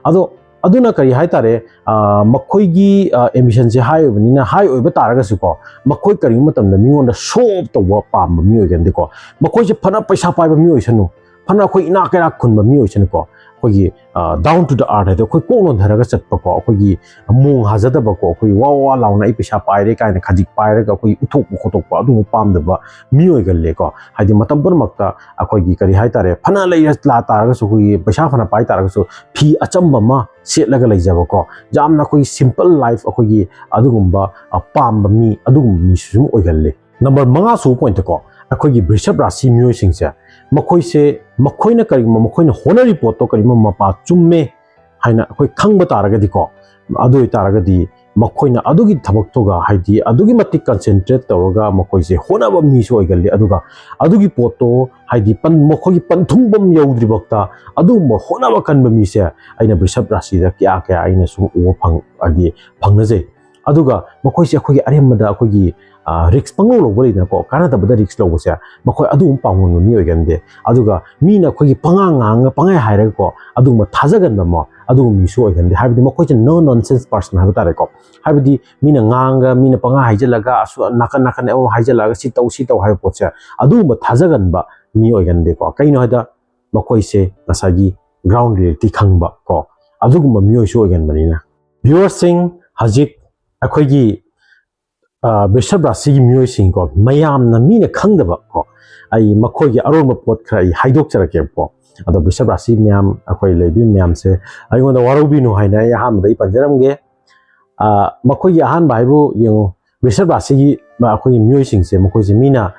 ꯑꯗꯣ ꯑꯗꯨꯅ ꯀꯔꯤ ꯍꯥꯏꯇꯥꯔꯦ, ꯑ, ꯃꯈꯣꯏꯒꯤ, ꯑ, ambitionꯁꯦ high ꯑꯣꯏꯕꯅꯤꯅ, high ꯑꯣꯏꯕ ꯇꯥꯔꯒꯁꯨꯀꯣ, ꯃꯈꯣꯏ ꯀꯔꯤꯒꯨꯝꯕ ꯃꯇꯝꯗ ꯃꯤꯉꯣꯟꯗ show off ꯇꯧꯕ ꯄꯥꯝꯕ ꯃꯤ ꯑꯣꯏꯒꯟꯗꯦꯀꯣ꯫ ꯃꯈꯣꯏꯁꯦ ꯐꯅ ꯄꯩꯁꯥ ꯄꯥꯏꯕ ꯃꯤ ꯑꯣꯏꯁꯅꯨ, ꯐꯅ ꯑꯩꯈꯣꯏ ꯏꯅꯥꯛ ꯀꯩꯔꯥꯛ ꯈꯨꯟꯕ ꯃꯤ ꯑꯣꯏꯁꯅꯨꯀꯣ, ꯑꯩꯈꯣꯏꯒꯤ, ꯑ, down to the earth ꯍꯥꯏꯗꯤ ꯑꯩꯈꯣꯏ ꯀꯣꯛ ꯅꯣꯟꯊꯔꯒ ꯆꯠꯄꯀꯣ, ꯑꯩꯈꯣꯏꯒꯤ ꯃꯣꯡ ꯍꯥꯖꯗꯕꯀꯣ, ꯑꯩꯈꯣꯏ ꯋꯥ ꯋꯥ ꯂꯥꯎꯅ ꯑꯩ ꯄꯩꯁꯥ ꯄꯥꯏꯔꯦ ꯀꯥꯏꯅ ꯈꯖꯤꯛ ꯄꯥꯏꯔꯒ ꯑꯩꯈꯣꯏ ꯎꯠꯊꯣꯛꯄ ꯈꯣꯠꯇꯣꯛꯄ ꯑꯗꯨꯒꯨꯝꯕ ꯄꯥꯝꯗꯕ ꯃꯤ ꯑꯣꯏꯒꯜꯂꯦꯀꯣ꯫ ꯍꯥꯏꯗꯤ ꯃꯇꯝ ꯄꯨꯝꯅꯃꯛꯇ ꯑꯩꯈꯣꯏꯒꯤ ꯀꯔꯤ ꯍꯥꯏꯇꯥꯔꯦ, ꯐꯅ ꯂꯩꯔ ꯂꯥ ꯇꯥꯔꯒꯁꯨ, ꯑꯩꯈꯣꯏꯒꯤ ꯄꯩꯁꯥ ꯐꯅ ꯄꯥꯏ ꯇꯥꯔꯒꯁꯨ ꯐꯤ ꯑꯆꯝꯕ ꯑꯃ ꯁꯦꯠꯂꯒ ꯂꯩꯖꯕꯀꯣ, ꯌꯥꯝꯅ ꯑꯩꯈꯣꯏꯒꯤ simple life ꯑꯩꯈꯣꯏꯒꯤ ꯑꯗꯨꯒꯨꯝꯕ, ꯑ, ꯄꯥꯝꯕ ꯃꯤ, ꯑꯗꯨꯒꯨꯝꯕ ꯃꯤꯁꯨ ꯑꯗꯨꯝ ꯑꯣꯏꯒꯜꯂꯤ꯫ Number ꯃꯉꯥ ꯁꯨꯕ pointꯇꯀꯣ, ꯑꯩꯈꯣꯏꯒꯤ ꯕ꯭ꯔꯤꯁꯞ ꯔꯥꯁꯤ ꯃꯤꯑꯣꯏꯁꯤꯡꯁꯦ, ꯃꯈꯣꯏꯁꯦ, ꯃꯈꯣꯏꯅ ꯀꯔꯤꯒꯨꯝꯕ, ꯃꯈꯣꯏꯅ ꯍꯣꯠꯅꯔꯤ ꯄꯣꯠꯇꯣ ꯀꯔꯤꯒꯨꯝꯕ ꯃꯄꯥ ꯆꯨꯝꯃꯦ ꯍꯥꯏꯅ ꯑꯩꯈꯣꯏ ꯈꯪꯕ ꯇꯥꯔꯒꯗꯤꯀꯣ, ꯑꯗꯨ ꯑꯣꯏꯇꯥꯔꯒꯗꯤ ꯃꯈꯣꯏꯅ ꯑꯗꯨꯒꯤ ꯊꯕꯛꯇꯨꯒ, ꯍꯥꯏꯗꯤ ꯑꯗꯨꯒꯤ ꯃꯇꯤꯛ concentrate ꯇꯧꯔꯒ ꯃꯈꯣꯏꯁꯦ ꯍꯣꯠꯅꯕ ꯃꯤꯁꯨ ꯑꯣꯏꯒꯜꯂꯤ꯫ ꯑꯗꯨꯒ ꯑꯗꯨꯒꯤ ꯄꯣꯠꯇꯣ, ꯍꯥꯏꯗꯤ ꯄꯟ-, ꯃꯈꯣꯏꯒꯤ ꯄꯟꯊꯨꯡꯐꯝ ꯌꯧꯗ꯭ꯔꯤꯕꯛꯇ ꯑꯗꯨꯒꯨꯝꯕ ꯍꯣꯠꯅꯕ ꯀꯟꯕ ꯃꯤꯁꯦ ꯑꯩꯅ ꯕ꯭ꯔꯤꯁꯞ ꯔꯥꯁꯤꯗ ꯀꯌꯥ ꯀꯌꯥ ꯑꯩꯅ ꯁꯨꯝ ꯎꯕ ꯐꯪ-, ꯍꯥꯏꯗꯤ ꯐꯪꯅꯖꯩ꯫ ꯑꯗꯨꯒ ꯃꯈꯣꯏꯁꯦ ꯑꯩꯈꯣꯏꯒꯤ ꯑꯔꯦꯝꯕꯗ ꯑꯩꯈꯣꯏꯒꯤ ꯔꯤꯛꯁ ꯄꯪꯂꯧ ꯂꯧꯕ ꯂꯩꯗꯅꯀꯣ, ꯀꯥꯟꯅꯗꯕꯗ ꯔꯤꯛꯁ ꯂꯧꯕꯁꯦ, ꯃꯈꯣꯏ ꯑꯗꯨꯒꯨꯝꯕ ꯄꯥꯡꯒꯟꯕ ꯃꯤ ꯑꯣꯏꯒꯟꯗꯦ꯫ ꯑꯗꯨꯒ ꯃꯤꯅ ꯑꯩꯈꯣꯏꯒꯤ ꯄꯉꯥꯡ ꯉꯥꯡꯉꯒ ꯄꯪꯍꯥꯏ ꯍꯥꯏꯔꯒꯀꯣ ꯑꯗꯨꯒꯨꯝꯕ ꯊꯥꯖꯒꯟꯕ ꯑꯃ ꯑꯗꯨꯒꯨꯝꯕ ꯃꯤꯁꯨ ꯑꯣꯏꯒꯟꯗꯦ꯫ ꯍꯥꯏꯕꯗꯤ ꯃꯈꯣꯏꯁꯦ no nonsense person ꯍꯥꯏꯕ ꯇꯥꯔꯦꯀꯣ꯫ ꯍꯥꯏꯕꯗꯤ ꯃꯤꯅ ꯉꯥꯡꯉꯒ ꯃꯤꯅ ꯄꯪꯍꯥꯏ ꯍꯥꯏꯖꯜꯂꯒ ꯑꯁꯨ ꯅꯥꯀꯟ ꯅꯥꯀꯟ ꯑꯃ ꯍꯥꯏꯖꯜꯂꯛꯑꯒ ꯁꯤ ꯇꯧ ꯁꯤ ꯇꯧ ꯍꯥꯏꯕ ꯄꯣꯠꯁꯦ ꯑꯗꯨꯒꯨꯝꯕ ꯊꯥꯖꯒꯟꯕ ꯃꯤ ꯑꯣꯏꯒꯟꯗꯦꯀꯣ꯫ ꯀꯩꯅꯣ ꯍꯥꯏꯗ ꯃꯈꯣꯏꯁꯦ ꯉꯁꯥꯏꯒꯤ ground reality ꯈꯪꯕ ꯀꯣ ꯑꯗꯨꯒꯨꯝꯕ ꯃꯤꯑꯣꯏꯁꯨ ꯑꯣꯏꯒꯟꯕꯅꯤꯅ꯫ Viewerꯁꯤꯡ, ꯍꯧꯖꯤꯛ ꯑꯩꯈꯣꯏꯒꯤ ꯕ꯭ꯔꯤꯁꯚ ꯔꯥꯁꯤꯒꯤ ꯃꯤꯑꯣꯏꯁꯤꯡꯀꯣ, ꯃꯌꯥꯝꯅ ꯃꯤꯅ ꯈꯪꯗꯕ ꯀꯣ, ꯑꯩ ꯃꯈꯣꯏꯒꯤ ꯑꯔꯣꯟꯕ ꯄꯣꯠ ꯈꯔ ꯑꯩ ꯍꯥꯏꯗꯣꯛꯆꯔꯛꯀꯦꯕꯀꯣ꯫ ꯑꯗꯣ ꯕ꯭ꯔꯤꯁꯚ ꯔꯥꯁꯤ ꯃꯌꯥꯝ, ꯑꯩꯈꯣꯏ ꯂꯩꯕꯤ ꯃꯌꯥꯝꯁꯦ ꯑꯩꯉꯣꯟꯗ ꯋꯥꯔꯧꯕꯤꯅꯨ ꯍꯥꯏꯅ ꯑꯩ ꯑꯍꯥꯟꯕꯗ ꯑꯩ ꯄꯟꯖꯔꯝꯒꯦ꯫ ꯃꯈꯣꯏꯒꯤ ꯑꯍꯥꯟꯕ ꯍꯥꯏꯕꯨ ꯌꯦꯡꯉꯨ, ꯕ꯭ꯔꯤꯁꯚ ꯔꯥꯁꯤꯒꯤ ꯑꯩꯈꯣꯏꯒꯤ ꯃꯤꯑꯣꯏꯁꯤꯡꯁꯦ, ꯃꯈꯣꯏꯁꯦ ꯃꯤꯅ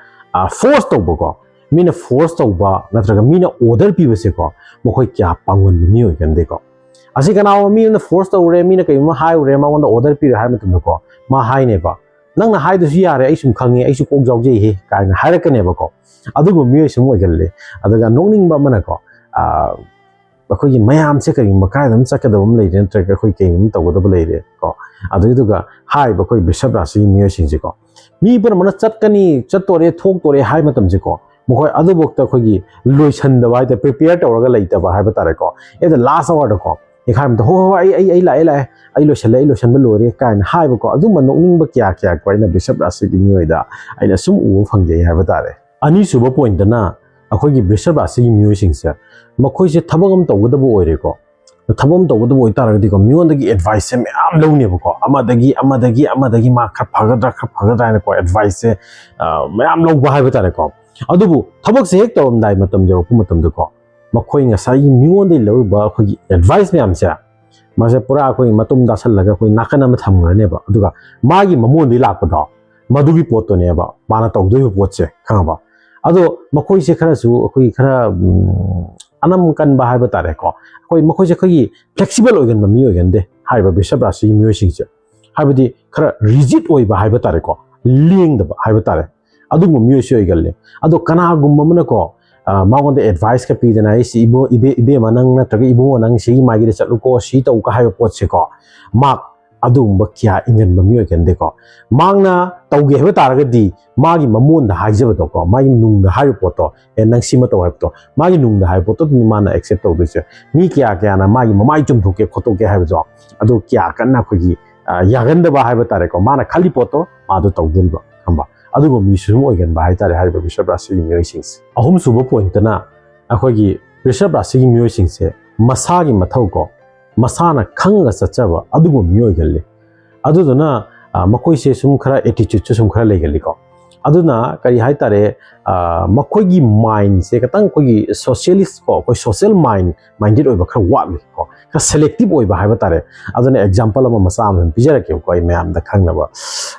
ꯐꯣꯔꯁ ꯇꯧꯕꯀꯣ, ꯃꯤꯅ ꯐꯣꯔꯁ ꯇꯧꯕ ꯅꯠꯇ꯭ꯔꯒ ꯃꯤꯅ ꯑꯣꯔꯗꯔ ꯄꯤꯕꯁꯦꯀꯣ, ꯃꯈꯣꯏ ꯀꯌꯥ ꯄꯥꯡꯒꯟꯕ ꯃꯤ ꯑꯣꯏꯒꯟꯗꯦꯀꯣ꯫ ꯑꯁꯤ ꯀꯅꯥꯒꯨꯝꯕ ꯃꯤ ꯑꯃꯅ ꯐꯣꯔꯁ ꯇꯧꯔꯦ, ꯃꯤꯅ ꯀꯩꯒꯨꯝꯕ ꯍꯥꯏꯔꯨꯔꯦ, ꯃꯉꯣꯟꯗ ꯑꯣꯔꯗꯔ ꯄꯤꯔꯦ ꯍꯥꯏꯕ ꯃꯇꯝꯗꯀꯣ, ꯃꯥ ꯍꯥꯏꯅꯦꯕ, "ꯅꯪꯅ ꯍꯥꯏꯗꯨꯁꯨ ꯌꯥꯔꯦ, ꯑꯩ ꯁꯨꯝ ꯈꯪꯉꯦ, ꯑꯩꯁꯨ ꯀꯣꯛ ꯌꯥꯎꯖꯩꯍꯦ" ꯀꯥꯏꯅ ꯍꯥꯏꯔꯛꯀꯅꯦꯕꯀꯣ꯫ ꯑꯗꯨꯒꯨꯝꯕ ꯃꯤꯑꯣꯏ ꯁꯨꯝ ꯑꯣꯏꯒꯜꯂꯦ꯫ ꯑꯗꯨꯒ ꯅꯣꯛꯅꯤꯡꯕ ꯑꯃꯅꯀꯣ, ꯑꯩꯈꯣꯏꯒꯤ ꯃꯌꯥꯝꯁꯦ ꯀꯔꯤꯒꯨꯝꯕ ꯀꯗꯥꯏꯗ ꯑꯃ ꯆꯠꯀꯗꯕ ꯑꯃ ꯂꯩꯔꯦ, ꯅꯠꯇ꯭ꯔꯒ ꯑꯩꯈꯣꯏ ꯀꯩꯒꯨꯝꯕ ꯇꯧꯒꯗꯕ ꯂꯩꯔꯦ ꯀꯣ, ꯑꯗꯨꯏꯗꯨꯒ ꯍꯥꯏꯔꯤꯕ ꯑꯩꯈꯣꯏ ꯕ꯭ꯔꯤꯁꯚ ꯔꯥꯁꯤꯒꯤ ꯃꯤꯑꯣꯏꯁꯤꯡꯁꯦꯀꯣ, ꯃꯤ ꯄꯨꯝꯅꯃꯛꯅ ꯆꯠꯀꯅꯤ, ꯆꯠꯇꯣꯔꯦ, ꯊꯣꯛꯇꯣꯔꯦ ꯍꯥꯏꯕ ꯃꯇꯝꯁꯦꯀꯣ, ꯃꯈꯣꯏ ꯑꯗꯨꯐꯥꯎꯗ ꯑꯩꯈꯣꯏꯒꯤ ꯂꯣꯏꯁꯟꯗꯕ ꯍꯥꯏ ꯇꯥꯔꯦ, ꯄ꯭ꯔꯤꯄꯦꯌꯔ ꯇꯧꯔꯒ ꯂꯩꯇꯕ ꯍꯥꯏꯕ ꯇꯥꯔꯦꯀꯣ꯫ ꯑꯦꯠ ꯗ ꯂꯥꯁ ꯑꯋꯥꯔꯗꯀꯣ, ꯍꯣꯏ, ꯍꯣꯏ, ꯑꯩ ꯑꯩ ꯑꯩ ꯂꯥꯛꯑꯦ, ꯂꯥꯛꯑꯦ, ꯑꯩ ꯂꯣꯏꯁꯜꯂꯦ, ꯑꯩ ꯂꯣꯏꯁꯟꯕ ꯂꯣꯏꯔꯦ ꯀꯥꯏꯅ ꯍꯥꯏꯕꯀꯣ, ꯑꯗꯨꯝꯕ ꯅꯣꯛꯅꯤꯡꯕ ꯀꯌꯥ ꯀꯌꯥ ꯀꯣ ꯑꯩꯅ ꯕ꯭ꯔꯤꯁꯚ ꯔꯥꯁꯤꯒꯤ ꯃꯤꯑꯣꯏꯗ ꯑꯩꯅ ꯁꯨꯝ ꯎꯕ ꯐꯪꯖꯩ ꯍꯥꯏꯕ ꯇꯥꯔꯦ꯫ ꯑꯅꯤꯁꯨꯕ ꯄꯣꯏꯟꯠꯇꯅ ꯑꯩꯈꯣꯏꯒꯤ ꯕ꯭ꯔꯤꯁꯚ ꯔꯥꯁꯤꯒꯤ ꯃꯤꯑꯣꯏꯁꯤꯡꯁꯦ, ꯃꯈꯣꯏꯁꯦ ꯊꯕꯛ ꯑꯃ ꯇꯧꯒꯗꯕ ꯑꯣꯏꯔꯦꯀꯣ, ꯊꯕꯛ ꯑꯃ ꯇꯧꯒꯗꯕ ꯑꯣꯏꯇꯥꯔꯒꯗꯤꯀꯣ, ꯃꯤꯉꯣꯟꯗꯒꯤ ꯑꯦꯗꯚꯥꯏꯁꯁꯦ ꯃꯌꯥꯝ ꯂꯧꯅꯦꯕꯀꯣ, ꯑꯃꯗꯒꯤ ꯑꯃꯗꯒꯤ ꯑꯃꯗꯒꯤ ꯃꯥ ꯈꯔ ꯐꯒꯗ꯭ꯔꯥ, ꯈꯔ ꯐꯒꯗ꯭ꯔꯥ ꯍꯥꯏꯅꯀꯣ, ꯑꯦꯗꯚꯥꯏꯁꯁꯦ ꯃꯌꯥꯝ ꯂꯧꯕ ꯍꯥꯏꯕ ꯇꯥꯔꯦꯀꯣ꯫ ꯑꯗꯨꯕꯨ ꯊꯕꯛꯁꯦ ꯍꯦꯛ ꯇꯧꯔꯝꯗꯥꯏ ꯃꯇꯝ ꯌꯧꯔꯛꯄ ꯃꯇꯝꯗꯀꯣ, ꯃꯈꯣꯏ ꯉꯁꯥꯏꯒꯤ ꯃꯤꯉꯣꯟꯗꯒꯤ ꯂꯧꯔꯨꯕ ꯑꯩꯈꯣꯏꯒꯤ ꯑꯦꯗꯚꯥꯏꯁ ꯃꯌꯥꯝꯁꯦ, ꯃꯥꯁꯦ ꯄꯨꯔꯥ ꯑꯩꯈꯣꯏ ꯃꯇꯨꯝ ꯇꯥꯁꯜꯂꯒ ꯑꯩꯈꯣꯏ ꯅꯥꯀꯟ ꯑꯃ ꯊꯝꯈ꯭ꯔꯅꯦꯕ꯫ ꯑꯗꯨꯒ ꯃꯥꯒꯤ ꯃꯃꯣꯟꯗꯒꯤ ꯂꯥꯛꯄꯗꯣ, ꯃꯗꯨꯒꯤ ꯄꯣꯠꯇꯨꯅꯦꯕ ꯃꯥꯅ ꯇꯧꯗꯣꯏꯕ ꯄꯣꯠꯁꯦ, ꯈꯪꯉꯕ? ꯑꯗꯣ ꯃꯈꯣꯏꯁꯦ ꯈꯔꯁꯨ ꯑꯩꯈꯣꯏꯒꯤ ꯈꯔ, ꯎꯝ, ꯑꯅꯝ ꯀꯟꯕ ꯍꯥꯏꯕ ꯇꯥꯔꯦꯀꯣ꯫ ꯑꯩꯈꯣꯏ ꯃꯈꯣꯏꯁꯦ ꯑꯩꯈꯣꯏꯒꯤ ꯐ꯭ꯂꯦꯛꯁꯤꯕꯜ ꯑꯣꯏꯒꯟꯕ ꯃꯤ ꯑꯣꯏꯒꯟꯗꯦ, ꯍꯥꯏꯔꯤꯕ ꯕ꯭ꯔꯤꯁꯚ ꯔꯥꯁꯤꯒꯤ ꯃꯤꯑꯣꯏꯁꯤꯡꯁꯦ꯫ ꯍꯥꯏꯕꯗꯤ ꯈꯔ ꯔꯤꯖꯤꯠ ꯑꯣꯏꯕ ꯍꯥꯏꯕ ꯇꯥꯔꯦꯀꯣ, ꯂꯦꯡꯗꯕ ꯍꯥꯏꯕ ꯇꯥꯔꯦ, ꯑꯗꯨꯒꯨꯝꯕ ꯃꯤꯑꯣꯏꯁꯨ ꯑꯣꯏꯒꯜꯂꯦ꯫ ꯑꯗꯣ ꯀꯅꯥꯒꯨꯝꯕ ꯑꯃꯅꯀꯣ, ꯑ, ꯃꯉꯣꯟꯗ ꯑꯦꯗꯚꯥꯏꯁꯀ ꯄꯤꯗꯅ, "ꯑꯩ ꯁꯤ ꯏꯕꯨ-, ꯏꯕꯦ-, ꯏꯕꯦꯝꯃ ꯅꯪ ꯅꯠꯇ꯭ꯔꯒ ꯏꯕꯨꯡꯉꯣ ꯅꯪ ꯁꯤꯒꯤ ꯃꯥꯏꯒꯤꯗ ꯆꯠꯂꯨꯀꯣ, ꯁꯤ ꯇꯧꯀ" ꯍꯥꯏꯕ ꯄꯣꯠꯁꯦꯀꯣ, ꯃꯥ ꯑꯗꯨꯒꯨꯝꯕ ꯀꯌꯥ ꯏꯪꯒꯟꯕ ꯃꯤ ꯑꯣꯏꯒꯟꯗꯦꯀꯣ꯫ ꯃꯍꯥꯛꯅ ꯇꯧꯒꯦ ꯍꯥꯏꯕ ꯇꯥꯔꯒꯗꯤ ꯃꯥꯒꯤ ꯃꯃꯣꯟꯗ ꯍꯥꯏꯖꯕꯗꯣꯀꯣ, ꯃꯥꯒꯤ ꯅꯨꯡꯗ ꯍꯥꯏꯔꯤꯕ ꯄꯣꯠꯇꯣ, "ꯑꯦ, ꯅꯪ ꯁꯤꯃ ꯇꯧ" ꯍꯥꯏꯕꯗꯣ, ꯃꯥꯒꯤ ꯅꯨꯡꯗ ꯍꯥꯏꯕ ꯄꯣꯠꯇꯣ ꯑꯗꯨꯅꯤ ꯃꯥꯅ accept ꯇꯧꯗꯣꯏꯁꯦ꯫ ꯃꯤ ꯀꯌꯥ ꯀꯌꯥꯅ ꯃꯥꯒꯤ ꯃꯃꯥꯏ ꯆꯨꯝꯊꯣꯛꯀꯦ ꯈꯣꯠꯇꯣꯛꯀꯦ ꯍꯥꯏꯕꯗꯣ, ꯑꯗꯨ ꯀꯌꯥ ꯀꯟꯅ ꯑꯩꯈꯣꯏꯒꯤ, ꯑ, ꯌꯥꯒꯟꯗꯕ ꯍꯥꯏꯕ ꯇꯥꯔꯦꯀꯣ, ꯃꯥꯅ ꯈꯜꯂꯤ ꯄꯣꯠꯇꯣ ꯃꯥꯗꯣ ꯇꯧꯗꯣꯔꯤꯕ, ꯈꯪꯕ? ꯑꯗꯨꯒꯨꯝꯕ ꯃꯤꯁꯨ ꯑꯗꯨꯝ ꯑꯣꯏꯒꯟꯕ ꯍꯥꯏꯇꯥꯔꯦ, ꯍꯥꯏꯔꯤꯕ ꯕꯤꯁꯞ ꯔꯥꯁꯤꯒꯤ ꯃꯤꯑꯣꯏꯁꯤꯡꯁꯦ꯫ ꯑꯍꯨꯝꯁꯨꯕ ꯄꯣꯏꯟꯠꯇꯅ ꯑꯩꯈꯣꯏꯒꯤ ꯕꯤꯁꯞ ꯔꯥꯁꯤꯒꯤ ꯃꯤꯑꯣꯏꯁꯤꯡꯁꯦ ꯃꯁꯥꯒꯤ ꯃꯊꯧ ꯀꯣ, ꯃꯁꯥꯅ ꯈꯪꯉꯒ ꯆꯠꯆꯕ ꯑꯗꯨꯒꯨꯝꯕ ꯃꯤꯑꯣꯏ ꯑꯣꯏꯒꯜꯂꯤ꯫ ꯑꯗꯨꯗꯨꯅ, ꯑ, ꯃꯈꯣꯏꯁꯦ ꯁꯨꯝ ꯈꯔ attitude ꯁꯨ ꯁꯨꯝ ꯈꯔ ꯂꯩꯒꯜꯂꯤꯀꯣ꯫ ꯑꯗꯨꯅ ꯀꯔꯤ ꯍꯥꯏꯇꯥꯔꯦ, ꯑ, ꯃꯈꯣꯏꯒꯤ mind ꯁꯦ ꯈꯤꯇꯪ ꯑꯩꯈꯣꯏꯒꯤ socialist ꯀꯣ, ꯑꯩꯈꯣꯏ social mind, minded ꯑꯣꯏꯕ ꯈꯔ ꯋꯥꯠꯂꯤ ꯀꯣ, ꯈꯔ selective ꯑꯣꯏꯕ ꯍꯥꯏꯕ ꯇꯥꯔꯦ꯫ ꯑꯗꯨꯅ example ꯑꯃ ꯃꯆꯥ ꯑꯃ ꯁꯨꯝ ꯄꯤꯖꯔꯛꯀꯦꯕꯀꯣ ꯑꯩ ꯃꯌꯥꯝꯗ ꯈꯪꯅꯕ꯫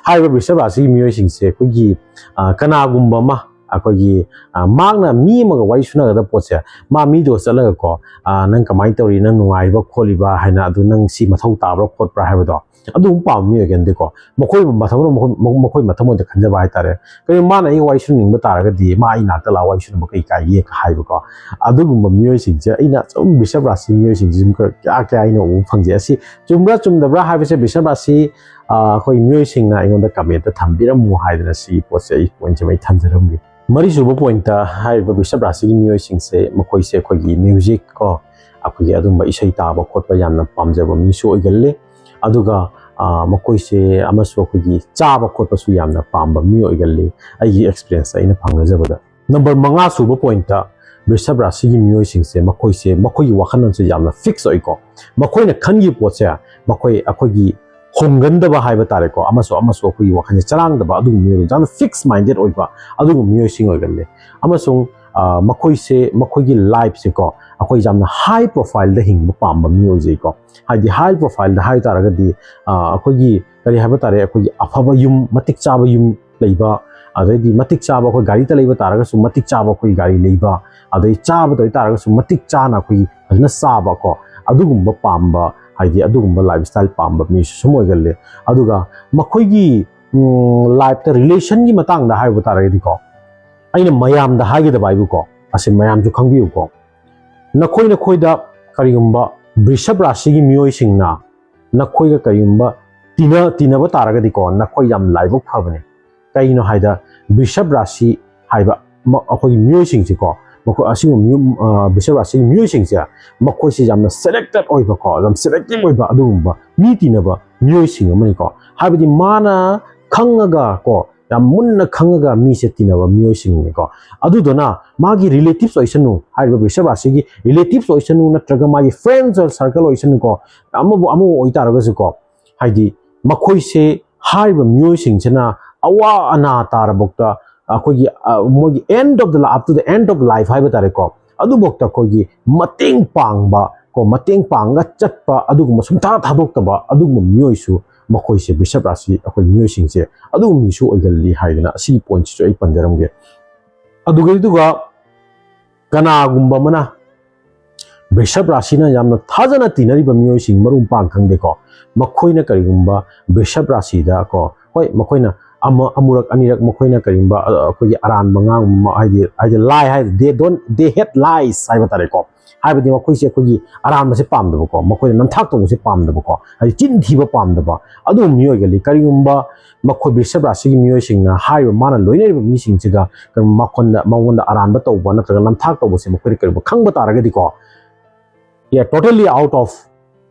ꯍꯥꯏꯔꯤꯕ ꯕꯤꯁꯞ ꯔꯥꯁꯤꯒꯤ ꯃꯤꯑꯣꯏꯁꯤꯡꯁꯦ ꯑꯩꯈꯣꯏꯒꯤ, ꯑ, ꯀꯅꯥꯒꯨꯝꯕ ꯑꯃ ꯑꯩꯈꯣꯏꯒꯤ, ꯑ, ꯃꯍꯥꯛꯅ ꯃꯤ ꯑꯃꯒ ꯋꯥꯔꯤ ꯁꯨꯅꯒꯗꯕ ꯄꯣꯠꯁꯦ, ꯃꯥ ꯃꯤꯗꯣ ꯆꯠꯂꯒꯀꯣ, ꯑ, "ꯅꯪ ꯀꯃꯥꯏꯅ ꯇꯧꯔꯤ, ꯅꯪ ꯅꯨꯡꯉꯥꯏꯔꯤꯕ ꯈꯣꯠꯂꯤꯕ?" ꯍꯥꯏꯅ, "ꯑꯗꯨ ꯅꯪ ꯁꯤ ꯃꯊꯧ ꯇꯥꯕ꯭ꯔꯥ ꯈꯣꯠꯄ꯭ꯔꯥ?" ꯍꯥꯏꯕꯗꯣ, ꯑꯗꯨꯒꯨꯝꯕ ꯄꯥꯝꯕ ꯃꯤ ꯑꯣꯏꯒꯟꯗꯦꯀꯣ꯫ ꯃꯈꯣꯏ ꯃꯊꯃꯣꯏ, ꯃꯈꯣꯏ, ꯃꯈꯣꯏ ꯃꯊꯃꯣꯏꯗ ꯈꯟꯖꯕ ꯍꯥꯏꯇꯥꯔꯦ꯫ "ꯀꯔꯤꯒꯨꯝꯕ ꯃꯥꯅ ꯑꯩꯒ ꯋꯥꯔꯤ ꯁꯨꯅꯤꯡꯕ ꯇꯥꯔꯒꯗꯤ ꯃꯥ ꯑꯩ ꯅꯥꯛꯇ ꯂꯥꯛꯑ ꯋꯥꯔꯤ ꯁꯨꯅꯕ ꯀꯩ ꯀꯥꯏꯒꯦ?" ꯍꯥꯏꯕꯀꯣ꯫ ꯑꯗꯨꯒꯨꯝꯕ ꯃꯤꯑꯣꯏꯁꯤꯡꯁꯦ ꯑꯩꯅ ꯁꯨꯝ ꯕꯤꯁꯞ ꯔꯥꯁꯤ ꯃꯤꯑꯣꯏꯁꯤꯡꯁꯦ ꯁꯨꯝ ꯈꯔ ꯀꯌꯥ ꯀꯌꯥ ꯑꯩꯅ ꯎꯕ ꯐꯪꯖꯩ꯫ ꯑꯁꯤ ꯆꯨꯝꯕ꯭ꯔꯥ ꯆꯨꯝꯗꯕ꯭ꯔꯥ ꯍꯥꯏꯕꯁꯦ ꯕꯤꯁꯞ ꯔꯥꯁꯤ, ꯑ, ꯑꯩꯈꯣꯏ ꯃꯤꯑꯣꯏꯁꯤꯡꯅ ꯑꯩꯉꯣꯟꯗ comment ꯇ ꯊꯝꯕꯤꯔꯝꯃꯨ ꯍꯥꯏꯗꯅ ꯁꯤꯒꯤ ꯄꯣꯠꯁꯦ ꯑꯩ point ꯁꯦ ꯑꯩ ꯊꯝꯖꯔꯝꯒꯦ꯫ ꯃꯔꯤꯁꯨꯕ point ꯇ ꯍꯥꯏꯔꯤꯕ ꯕꯤꯁꯞ ꯔꯥꯁꯤꯒꯤ ꯃꯤꯑꯣꯏꯁꯤꯡꯁꯦ ꯃꯈꯣꯏꯁꯦ ꯑꯩꯈꯣꯏꯒꯤ music ꯀꯣ, ꯑꯩꯈꯣꯏꯒꯤ ꯑꯗꯨꯝꯕ ꯏꯁꯩ ꯇꯥꯕ ꯈꯣꯠꯄ ꯌꯥꯝꯅ ꯄꯥꯝꯖꯕ ꯃꯤꯁꯨ ꯑꯣꯏꯒꯜꯂꯤ꯫ ꯑꯗꯨꯒ, ꯑ, ꯃꯈꯣꯏꯁꯦ ꯑꯃꯁꯨ ꯑꯩꯈꯣꯏꯒꯤ ꯆꯥꯕ ꯈꯣꯠꯄꯁꯨ ꯌꯥꯝꯅ ꯄꯥꯝꯕ ꯃꯤ ꯑꯣꯏꯒꯜꯂꯤ, ꯑꯩꯒꯤ experience ꯇ ꯑꯩꯅ ꯐꯪꯅꯖꯕꯗ꯫ ꯅꯝꯕꯔ ꯃꯉꯥ ꯁꯨꯕ point ꯇ ꯕꯤꯁꯞ ꯔꯥꯁꯤꯒꯤ ꯃꯤꯑꯣꯏꯁꯤꯡꯁꯦ ꯃꯈꯣꯏꯁꯦ ꯃꯈꯣꯏꯒꯤ ꯋꯥꯈꯜꯂꯣꯟꯁꯦ ꯌꯥꯝꯅ fix ꯑꯣꯏꯀꯣ꯫ ꯃꯈꯣꯏꯅ ꯈꯟꯈꯤꯕ ꯄꯣꯠꯁꯦ ꯃꯈꯣꯏ, ꯑꯩꯈꯣꯏꯒꯤ ꯍꯣꯡꯒꯟꯗꯕ ꯍꯥꯏꯕ ꯇꯥꯔꯦꯀꯣ, ꯑꯃꯁꯨ ꯑꯃꯁꯨ ꯑꯩꯈꯣꯏꯒꯤ ꯋꯥꯈꯜꯁꯦ ꯆꯔꯥꯡꯗꯕ ꯑꯗꯨꯒꯨꯝꯕ ꯃꯤꯑꯣꯏ ꯌꯥꯝꯅ fix minded ꯑꯣꯏꯕ ꯑꯗꯨꯒꯨꯝꯕ ꯃꯤꯑꯣꯏꯁꯤꯡ ꯑꯣꯏꯒꯜꯂꯤ꯫ ꯑꯃꯁꯨꯡ, ꯑ, ꯃꯈꯣꯏꯁꯦ ꯃꯈꯣꯏꯒꯤ life ꯁꯦꯀꯣ ꯑꯩꯈꯣꯏ ꯌꯥꯝꯅ high profile ꯗ ꯍꯤꯡꯕ ꯄꯥꯝꯕ ꯃꯤ ꯑꯣꯏꯖꯩꯀꯣ꯫ ꯍꯥꯏꯗꯤ high profile ꯗ ꯍꯥꯏ ꯇꯥꯔꯒꯗꯤ, ꯑ, ꯑꯩꯈꯣꯏꯒꯤ ꯀꯔꯤ ꯍꯥꯏꯕ ꯇꯥꯔꯦ, ꯑꯩꯈꯣꯏꯒꯤ ꯑꯐꯕ ꯌꯨꯝ, ꯃꯇꯤꯛ ꯆꯥꯕ ꯌꯨꯝ ꯂꯩꯕ, ꯑꯗꯩꯗꯤ ꯃꯇꯤꯛ ꯆꯥꯕ ꯑꯩꯈꯣꯏ ꯒꯥꯔꯤꯗ ꯂꯩꯕ ꯇꯥꯔꯒꯁꯨ ꯃꯇꯤꯛ ꯆꯥꯕ ꯑꯩꯈꯣꯏ ꯒꯥꯔꯤ ꯂꯩꯕ, ꯑꯗꯩ ꯆꯥꯕꯗ ꯑꯣꯏꯇꯥꯔꯒꯁꯨ ꯃꯇꯤꯛ ꯆꯥꯅ ꯑꯩꯈꯣꯏꯒꯤ ꯐꯖꯅ ꯆꯥꯕ ꯀꯣ, ꯑꯗꯨꯒꯨꯝꯕ ꯄꯥꯝꯕ, ꯍꯥꯏꯗꯤ ꯑꯗꯨꯒꯨꯝꯕ lifestyle ꯄꯥꯝꯕ ꯃꯤꯁꯨ ꯁꯨꯝ ꯑꯣꯏꯒꯜꯂꯦ꯫ ꯑꯗꯨꯒ ꯃꯈꯣꯏꯒꯤ, ꯎꯝ, life ꯇ relation ꯒꯤ ꯃꯇꯥꯡꯗ ꯍꯥꯏꯕ ꯇꯥꯔꯒꯗꯤꯀꯣ, ꯑꯩꯅ ꯃꯌꯥꯝꯗ ꯍꯥꯏꯒꯗꯕ ꯍꯥꯏꯕꯨꯀꯣ, ꯑꯁꯤ ꯃꯌꯥꯝꯁꯨ ꯈꯪꯕꯤꯌꯨꯀꯣ, ꯅꯈꯣꯏ ꯅꯈꯣꯏꯗ ꯀꯔꯤꯒꯨꯝꯕ ꯕ꯭ꯔꯤꯁꯞ ꯔꯥꯁꯤꯒꯤ ꯃꯤꯑꯣꯏꯁꯤꯡꯅ ꯅꯈꯣꯏꯒ ꯀꯔꯤꯒꯨꯝꯕ ꯇꯤꯟꯅ ꯇꯤꯟꯅꯕ ꯇꯥꯔꯒꯗꯤꯀꯣ, ꯅꯈꯣꯏ ꯌꯥꯝ ꯂꯥꯏꯕꯛ ꯐꯕꯅꯦ꯫ ꯀꯩꯒꯤꯅꯣ ꯍꯥꯏꯗ, ꯕ꯭ꯔꯤꯁꯞ ꯔꯥꯁꯤ ꯍꯥꯏꯕ ꯃ- ꯑꯩꯈꯣꯏꯒꯤ ꯃꯤꯑꯣꯏꯁꯤꯡꯁꯤꯀꯣ, ꯃꯈꯣꯏ ꯑꯁꯤꯒꯨꯝꯕ ꯃꯤꯑꯣ- ꯑ, ꯕ꯭ꯔꯤꯁꯞ ꯔꯥꯁꯤꯒꯤ ꯃꯤꯑꯣꯏꯁꯤꯡꯁꯦ, ꯃꯈꯣꯏꯁꯦ ꯌꯥꯝꯅ ꯁꯦꯂꯦꯛꯇꯦꯠ ꯑꯣꯏꯕꯀꯣ, ꯌꯥꯝ ꯁꯦꯂꯦꯛꯇꯤꯞ ꯑꯣꯏꯕ ꯑꯗꯨꯒꯨꯝꯕ ꯃꯤ ꯇꯤꯟꯅꯕ ꯃꯤꯑꯣꯏꯁꯤꯡ ꯑꯃꯅꯤꯀꯣ꯫ ꯍꯥꯏꯕꯗꯤ ꯃꯥꯅ ꯈꯪꯉꯒ ꯀꯣ, ꯌꯥꯝ ꯃꯨꯟꯅ ꯈꯪꯉꯒ ꯃꯤꯁꯦ ꯇꯤꯟꯅꯕ ꯃꯤꯑꯣꯏꯁꯤꯡꯅꯤꯀꯣ꯫ ꯑꯗꯨꯗꯨꯅ ꯃꯥꯒꯤ ꯔꯤꯂꯦꯇꯤꯞꯁ ꯑꯣꯏꯁꯅꯨ, ꯍꯥꯏꯔꯤꯕ ꯕ꯭ꯔꯤꯁꯞ ꯔꯥꯁꯤꯒꯤ ꯔꯤꯂꯦꯇꯤꯞꯁ ꯑꯣꯏꯁꯅꯨ, ꯅꯠꯇ꯭ꯔꯒ ꯃꯥꯒꯤ ꯐ꯭ꯔꯦꯟꯁ ꯁꯔꯀꯜ ꯑꯣꯏꯁꯅꯨꯀꯣ, ꯑꯃꯕꯨ ꯑꯃꯕꯨ ꯑꯣꯏꯇꯥꯔꯒꯁꯨꯀꯣ, ꯍꯥꯏꯗꯤ ꯃꯈꯣꯏꯁꯦ, ꯍꯥꯏꯔꯤꯕ ꯃꯤꯑꯣꯏꯁꯤꯡꯁꯤꯅ ꯑꯋꯥ ꯑꯅꯥ ꯇꯥꯔꯕꯧꯇ, ꯑꯩꯈꯣꯏꯒꯤ ꯑ, ꯃꯣꯏꯒꯤ end of the li- up to the end of life ꯍꯥꯏꯕ ꯇꯥꯔꯦꯀꯣ, ꯑꯗꯨꯐꯥꯎꯗ ꯑꯩꯈꯣꯏꯒꯤ ꯃꯇꯦꯡ ꯄꯥꯡꯕ ꯀꯣ, ꯃꯇꯦꯡ ꯄꯥꯡꯉꯒ ꯆꯠꯄ, ꯑꯗꯨꯒꯨꯝꯕ ꯁꯨꯡꯊꯥ ꯊꯥꯗꯣꯛꯇꯕ ꯑꯗꯨꯒꯨꯝꯕ ꯃꯤꯑꯣꯏꯁꯨ, ꯃꯈꯣꯏꯁꯦ, ꯕ꯭ꯔꯤꯁꯞ ꯔꯥꯁꯤ ꯑꯩꯈꯣꯏ ꯃꯤꯑꯣꯏꯁꯤꯡꯁꯦ ꯑꯗꯨꯒꯨꯝꯕ ꯃꯤꯁꯨ ꯑꯣꯏꯒꯜꯂꯤ ꯍꯥꯏꯗꯅ ꯑꯁꯤꯒꯤ ꯄꯣꯏꯟꯠꯁꯤꯁꯨ ꯑꯩ ꯄꯟꯖꯔꯝꯒꯦ꯫ ꯑꯗꯨꯒ ꯑꯗꯨꯒ ꯀꯅꯥꯒꯨꯝꯕ ꯑꯃꯅ ꯕ꯭ꯔꯤꯁꯞ ꯔꯥꯁꯤꯅ ꯌꯥꯝꯅ ꯊꯥꯖꯅ ꯇꯤꯟꯅꯔꯤꯕ ꯃꯤꯑꯣꯏꯁꯤꯡ, ꯃꯔꯨꯞ ꯃꯄꯥꯡ ꯈꯪꯗꯦꯀꯣ, ꯃꯈꯣꯏꯅ ꯀꯔꯤꯒꯨꯝꯕ ꯕ꯭ꯔꯤꯁꯞ ꯔꯥꯁꯤꯗ ꯀꯣ, ꯍꯣꯏ, ꯃꯈꯣꯏꯅ ꯑꯃ ꯑꯃꯨꯔꯛ ꯑꯅꯤꯔꯛ ꯃꯈꯣꯏꯅ ꯀꯔꯤꯒꯨꯝꯕ ꯑ, ꯑꯩꯈꯣꯏꯒꯤ ꯑꯔꯥꯟꯕ ꯉꯥꯡꯕ, ꯍꯥꯏꯗꯤ ꯍꯥꯏꯗꯤ ꯂꯥꯏ ꯍꯥꯏꯗꯤ they don't they hate lies ꯍꯥꯏꯕ ꯇꯥꯔꯦꯀꯣ꯫ ꯍꯥꯏꯕꯗꯤ ꯃꯈꯣꯏꯁꯦ ꯑꯩꯈꯣꯏꯒꯤ ꯑꯔꯥꯟꯕꯁꯦ ꯄꯥꯝꯗꯕꯀꯣ, ꯃꯈꯣꯏꯅ ꯅꯝꯊꯥꯛ ꯇꯧꯕꯁꯦ ꯄꯥꯝꯗꯕꯀꯣ, ꯍꯥꯏꯗꯤ ꯆꯤꯟ ꯊꯤꯕ ꯄꯥꯝꯗꯕ ꯑꯗꯨꯒꯨꯝꯕ ꯃꯤꯑꯣꯏꯒꯜꯂꯤ꯫ ꯀꯔꯤꯒꯨꯝꯕ ꯃꯈꯣꯏ ꯕ꯭ꯔꯤꯁꯞ ꯔꯥꯁꯤꯒꯤ ꯃꯤꯑꯣꯏꯁꯤꯡꯅ ꯍꯥꯏꯔꯤꯕ ꯃꯥꯅ ꯂꯣꯏꯅꯔꯤꯕ ꯃꯤꯁꯤꯡꯁꯤꯒ ꯀꯔꯤꯒꯨꯝꯕ ꯃꯈꯣꯟꯗ ꯃꯉꯣꯟꯗ ꯑꯔꯥꯟꯕ ꯇꯧꯕ ꯅꯠꯇ꯭ꯔꯒ ꯅꯝꯊꯥꯛ ꯇꯧꯕꯁꯦ ꯃꯈꯣꯏꯅ ꯀꯔꯤꯒꯨꯝꯕ ꯈꯪꯕ ꯇꯥꯔꯒꯗꯤꯀꯣ, they are totally out of